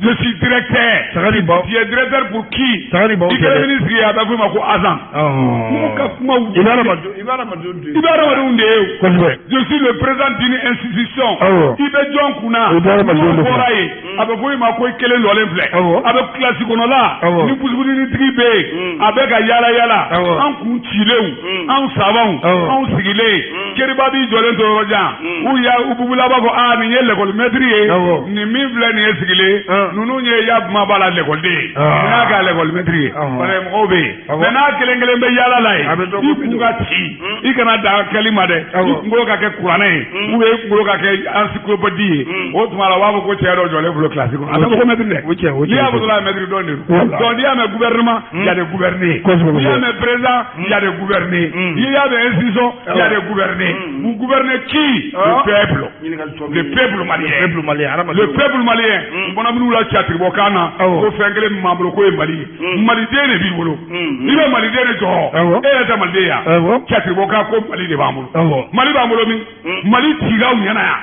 Je suis directeur. Tu es directeur pour qui? I kɛra ministre ye, a bɛ f'o ma ko agent. Mɔgɔ ka kuma. I bɛ adamadenw de ye. I bɛ adamadenw de ye o. Kosɛbɛ. Je suis le président d'une institution. Awɔ. I bɛ jɔn kunna? I bɛ adamadenw de N'o bɔra yen, a bɛ fɔ i ma ko i kelen jɔlen filɛ. Awɔ. A bɛ kilasi kɔnɔla. Awɔ. Ni busubuninitigi bɛ yen, a bɛ ka yaala yaala. Awɔ. An kun cilenw, anw sabanw, Awɔ. anw sigilen. Keriba b'i jɔlen to yɔrɔ jan. U ya u bubula b'a fɔ aa nin ye l'école maître ye. Awɔ. Nin min filɛ nin ye sigilen. Ninnu ye ya kuma b'a la l'école ye. Ah. Nin y'a ka l'école maître ye. Awɔ. Parce que mɔgɔw bɛ yen. Awɔ. Mais n'a kelen kelen bɛ yaala la yen. A bɛ dɔn I ko kun ka ci. I kana dan kɛli ma dɛ. Awɔ. I kunkolo ka kɛ kuranɛ ye. Ou bien i kunkolo ka kɛ encyclopédie ye. O tuma la u b'a fɔ ko cɛ dɔ jɔlen filɛ kilasi kɔnɔ. A tɛ fɔ ko maître dɛ. O tiɲɛ, o tiɲɛ. N'i y'a fɔ dɔrɔn a maître dɔn de don. Voilà. Donc n'i y'a mɛn gouvernement, il y a des gouvernés. Kosɛbɛ, N'i y'a kosɛbɛ. mɛn président, il y a des gouvernés. N'i y'a mɛn institution, il y a des gouvernés. Vous gouvernez qui? Le peuple. Le peuple malien. Le peuple malien. Le peuple malien. N fana minnu la catiribɔkan na. Awɔ. Ko fɛn kelen min b'an bolo k'o ye Mali ye. Maliden de b'i bolo. I bɛ maliden de jɔrɔ. Awɔ. E yɛrɛ tɛ maliden ye wa? Awɔ. Catiribɔkan ko Mali de b'an bolo. Awɔ. Mali b'an bolo min? Mali cira u ɲɛna yan.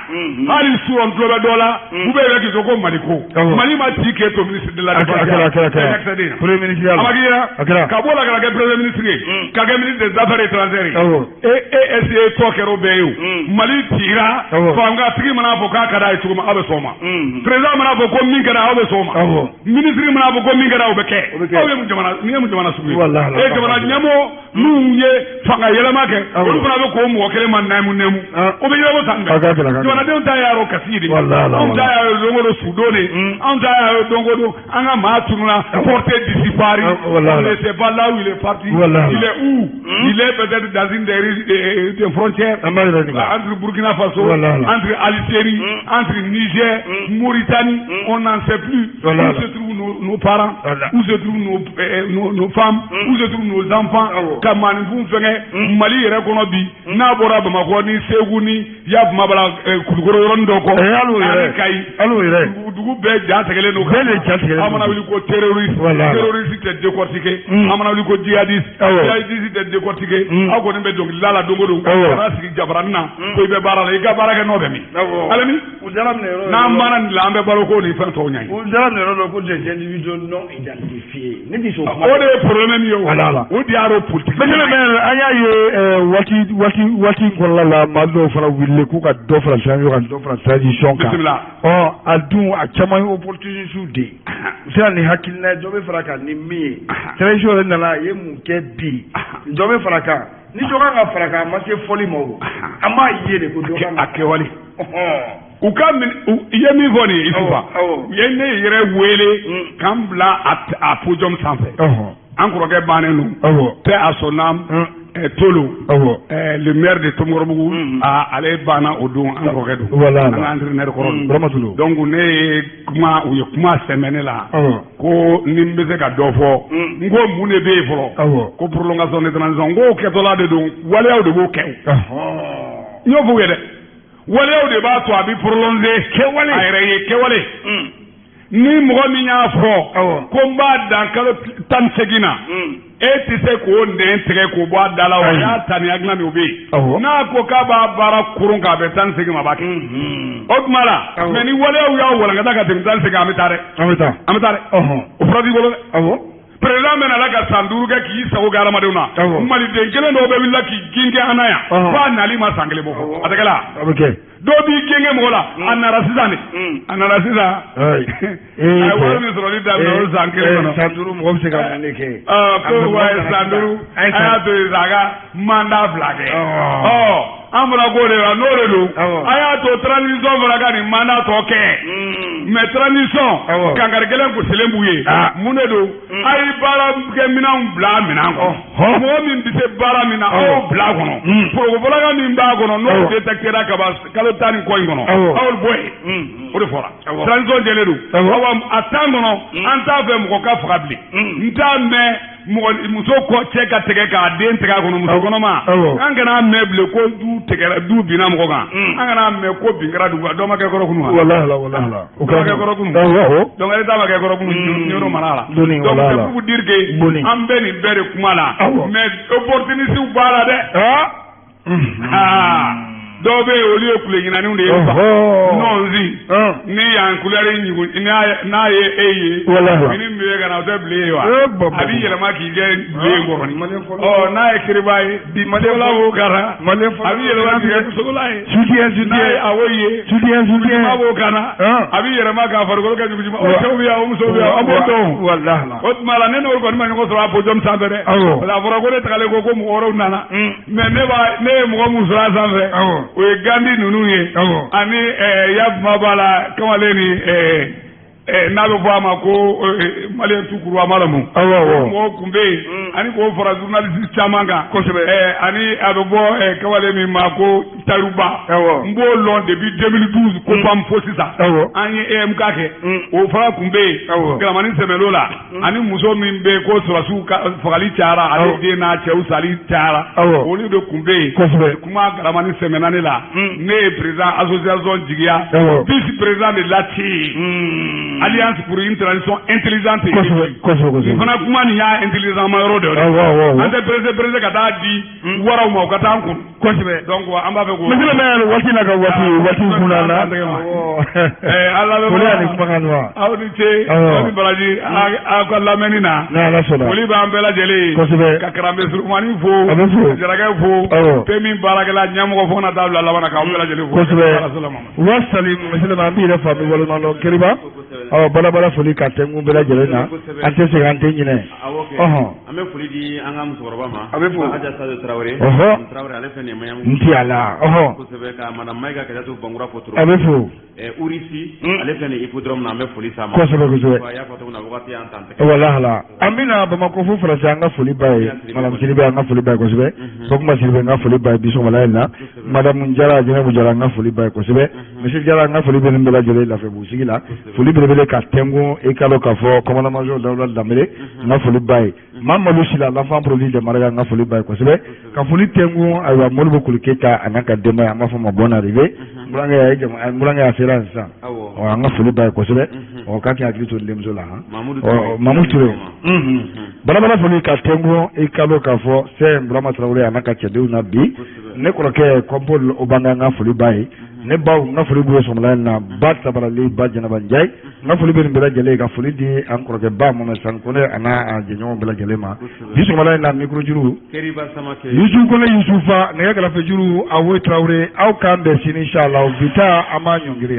Hali su n tulo bɛ dɔ la. U bɛ yɛrɛ k'i to ko Mali ko. Awɔ. Mali ma ci k'e to ministre de la A défense. kɛra, a kɛra, a kɛra. Accéder. Premier ministre ya A la. ma k'i ɲɛna? A kɛra. Ka bɔ o la ka na kɛ premier ministre ye. Ka kɛ ministre des affaires étrangères ye. Awɔ. E e est-ce que tɔ kɛra o bɛɛ ye o. Mali cira. Awɔ. Fangatigi mana fɔ k'a ka d'a ye cogo min aw bɛ sɔn o ma. Président mana fɔ ko min kɛra aw bɛ sɔn o ma. Awɔ. Ministre mana fɔ ko min kɛra o bɛ kɛ. O bɛ kɛ. Aw ye mun jamana nin ye mun jamana sugu ye? Walahi, E jamana ɲɛmɔgɔ minnu ye fanga yɛlɛma kɛ. Awɔ. Olu fana bɛ k'o mɔgɔ kelen ma nɛmu nɛmu. Ah. O bɛ ɲɛnabɔ san A ka gɛlɛn, a ka gɛlɛn. Jamanadenw ta y'a yɔrɔ kasi de. Walahi, Anw ta y'a ye don o don sudon de. Anw ta y'a ye don o don an ka maa tununa porté disparu. Ah, walahi. On ne sait pas là où il est parti. Walahi. Il est où? Il est peut-être dans une des des frontières. An b'a yɛrɛ ɲininka. Entre Burkina Faso, Walahi. entre Algérie, entre Niger, Mauritanie, on n'en sait plus Walahi. où se trouvent nos parents, Walahi. où se trouvent nos femmes, où se trouvent nos enfants. Awɔ. Ka maaninfin fɛngɛ Mali yɛrɛ kɔnɔ bi, n'a bɔra Bamakɔ ni Segu ni Yafumabala Kulukɔrɔ yɔrɔnin dɔ kɔ, Eh, hali o yɛrɛ. ani Kayi. Hali o yɛrɛ. Dugu bɛɛ ja tigɛlen don. Bɛɛ de ja tigɛlen don. An mana wuli ko terroriste, Walahi. terroriste tɛ décortiquer. An mana wuli ko djihadiste, Awɔ. djihadiste tɛ décortiquer. Aw kɔni bɛ dɔnkilida la don o don. Awɔ. Ka na sigi jabaranin na ko i bɛ baara la, i ka baara kɛ n'o bɛ min? Awɔ. Alami, U dara minɛ yɔrɔ n'an banna nin la an bɛ balo ko ni fɛn tɔw ɲɛ. U dara minɛ yɔrɔ dɔ ko des individus non identifiés. Ne ti sɔn o kuma. O de ye problème ye o. Wala. O de y'a politique. Monsieur le maire, an y'a ye waati in kɔnɔna la maa dɔw fana wulila k'u ka dɔ fara transition kan, dɔ fara transition kan. Bisimila. Ɔ a dun a caman ye opportuniste de ye. U sera ni hakilina ye dɔ bɛ fara kan ni min ye. Transition yɛrɛ nana a ye mun kɛ bi. Dɔ bɛ fara kan. Ni dɔ kan ka fara kan a ma se fɔli ma o. An b'a ye de ko dɔ kan A ka. kɛwale. Ɔhɔn. U ka i ye min fɔ nin ye Isufa. Awɔ, awɔ. U ye ne yɛrɛ wele k'an bila a podium sanfɛ. Ɔhɔn. An kɔrɔkɛ bannen don. Awɔ. Paix à son âme. Tolo. Awɔ. Le maire de Tomikɔrɔbugu. Ale banna o don an kɔrɔkɛ don. Voilà. An ka entraîneur kɔrɔ don. Vraiment Tolo. Donc ne ye kuma u ye kuma sɛmɛ ne la. Awɔ. Ko ni n bɛ se ka dɔ fɔ. N ko mun de bɛ yen fɔlɔ. Awɔ. Ko prolongation de transition. N k'o kɛtɔla de don waleyaw de b'o kɛ o. Ɔhɔn. N y'o f'u ye dɛ. Waleyaw de b'a to a bɛ prolonger. Kɛwale. A yɛrɛ ye kɛwale. Ni mɔgɔ min y'a fɔ. Awɔ. Ko n b'a dan kalo 18 na. E tɛ se k'o nɛn tigɛ k'o bɔ a da la o Ayi. y'a ta ni hakilina min o bɛ yen. Awɔ. N'a ko k'a b'a baara koron k'a bɛn 18 ma a b'a kɛ. O tuma la. Awɔ. Mais ni waleyaw y'a walankata ka tɛmɛ 18 kan an bɛ taa dɛ. An bɛ taa. An bɛ taa dɛ. Ɔhɔn. O fura b'i bolo dɛ. Awɔ. Président bɛ na la ka san 5 kɛ k'i sago kɛ hadamadenw na. Awɔ. Maliden kelen dɔw bɛ wuli la k'i gingɛ an na yan. Ɔhɔn. F'a nali ma san 1 bɔ. Awɔ. A tɛ kɛ la. A bɛ kɛ. Dɔw b'i gingɛ mɔgɔ la. A nana sisan de. A nana sisan. Ayi. A ye wari min sɔrɔli daminɛ o san 1 kɔnɔ. San 5 mɔgɔ bɛ se ka mun de kɛ? Ko wa ye san 5 A ye a y'a to yen sa a ka mandat 2 kɛ. Ɔ. Ɔ an fana k'o de la n'o de don. Awɔ. A y'a to transition fana ka nin mandat tɔ kɛ. Mais transition Awɔ. kankari gɛlɛn gosilen b'u ye. Ah. Mun de don? A ye baarakɛminɛnw bila a minɛn kɔnɔ. Ɔhɔn. Mɔgɔ min bɛ se baara min na Awɔ. aw bila a kɔnɔ. Forokofɔlaka min b'a kɔnɔ n'o Awɔ. détectera ka ban kalo 10 ni kɔ in kɔnɔ. Awɔ. Aw bɔ yen. O de fɔra. Awɔ. Transition jɛlen don. Awɔ. Awa a temps kɔnɔ an t'a fɛ mɔgɔ ka faga bilen. N t'a mɛn mɔgɔ muso kɔ cɛ ka tɛgɛ k'a den tigɛ a kɔnɔ muso kɔnɔma an kana mɛn bilen ko du tigɛra du binna mɔgɔ kan an kana mɛn ko bin kɛra dugu kan dɔ ma kɛ kɔrɔ kunu wa walahi walahi o ma kɛ kɔrɔ kunu donc état ma kɛ kɔrɔ kunu Ɲɔrɔ mara la donc c'est pour vous dire que an bɛ nin bɛɛ de kuma la mais opportunistes b'a la dɛ dɔw bɛ yen olu ye kule ɲinaniw de ye nɔnzi ni yan kulɛri ɲugun n'a ye e ye fini min bɛ ka na o tɛ bilen ye wa a b'i yɛlɛma k'i kɛ bilen kɔrɔni ɔ n'a ye kiriba ye bi sogola b'o kana a b'i yɛlɛma k'i kɛ sogola ye n'a ye awo ye ɲugujima b'o kana a b'i yɛlɛma k'a farikolo kɛ ɲugujima o cɛw bɛ yan o musow bɛ yan an b'o dɔn o tuma la ne n'o kɔni ma ɲɔgɔn sɔrɔ a podium sanfɛ dɛ parce que a fɔra ko ne tagalen ko ko mɔgɔ wɛrɛw nana mais ne b'a ne ye mɔgɔ mun sɔrɔ a sanfɛ o ye Gandi ninnu ye ani Yabuma b'a la kamalen ni n'a bɛ fɔ a ma ko malien tout court a ma lamu mɔgɔw tun bɛ yen ani k'o fara journaliste caman kan kosɛbɛ ani a bɛ bɔ kamalen min ma ko Tayiruba n b'o lɔn depuis 2012 ko PAM fo sisan an ye EMK kɛ o fana tun bɛ yen Galamani Sɛmɛlo la ani muso min bɛ yen ko sɔrɔdasiw ka fagali cayara ale den n'a cɛw sali cayara olu de tun bɛ yen kosɛbɛ kuma Galamani sɛmɛna ne la ne ye président association jigiya vice président de l'ATI alliance pour une transition intelligente kosɛbɛ nin fana kuma nin y'a intelligent ma yɔrɔ de ye an tɛ pressé pressé ka taa di waraw ma u ka taa an kun kosɛbɛ donc an b'a fɛ k'o monsieur le maire waati n'a ka waati waati kunna na ala bɛ foli ani kumakan wa aw ni ce aw ni baraji aw ka lamɛnni na n'ala sɔnna foli b'an bɛɛ lajɛlen ye kosɛbɛ ka karambe surumani fo a bɛ fo jarakɛ fo PMU baarakɛla ɲɛmɔgɔ fo ka na taa bila laban na k'aw bɛɛ lajɛlen fo kosɛbɛ wa salim monsieur le maire an b'i yɛrɛ fo an b'i waleɲuman dɔn Keriba ɔ balabala foli ka tɛnku bɛɛ lajɛlen na an tɛ segin an tɛ ɲinɛ ɔhɔn an bɛ foli di an ka musokɔrɔba ma a bɛ fo Aja Sadio Tarawele ɔhɔn Tarawele ale fɛn nin ye Maɲanbugu n ti a la ɔhɔn kosɛbɛ ka madame Mayiga Kajatu Bankura fo a bɛ fo Urisi ale fɛn nin hippodrome na an bɛ foli s'a ma kosɛbɛ kosɛbɛ a y'a fɔ cogo min na wagati y'an tan tɛgɛ walahi an bɛna Bamakɔ fo Faransi an ka foli b'a ye madame Sidibe an ka foli b'a ye kosɛbɛ Bakuma Sidibe an ka foli b'a ye bi sɔgɔmada in na madame Jara Jɛnɛbu Jara an ka foli b'a ye kosɛbɛ monsieur Jara an ka foli bɛ nin bɛɛ lajɛlen Lafiyabugu sigi la foli belebele ka tɛnku i ka dɔn k'a fɔ commandant major Dawuda Danbele n ka foli b'a ye Mamadu Sila l'enfant prodige de Maraka n ka foli b'a ye kosɛbɛ ka foli tɛnku ayiwa Modibo Koli Keyita a n'a ka denbaya an b'a fɔ ma bonne arrivée n burankɛ a sera sisan ɔ an ka foli b'a ye kosɛbɛ ɔ k'a k'i hakili to n denmuso la han ɔ Mamu Ture balabala foli ka tɛnku i ka dɔn k'a fɔ Sɛn Burama Tarawele a n'a ka cɛdenw na bi ne kɔrɔkɛ Kɔnpol Obanga n ka foli b'a ye ne baw n ka foli b'u ye sɔgɔmada in na ba tabarali ba Jɛnɛba Njayi n ka foli bɛ nin bɛɛ lajɛlen ka foli di an kɔrɔkɛ ba Mohamed Sani Kone a n'a jɛɲɔgɔn bɛɛ lajɛlen ma bi sɔgɔmada in na micro juru Yusu Kone Yusufa nɛgɛ kɛrɛfɛ juru Awoye Tarawele aw k'an bɛn sini inshallah bi ta an b'a ɲɔngiri.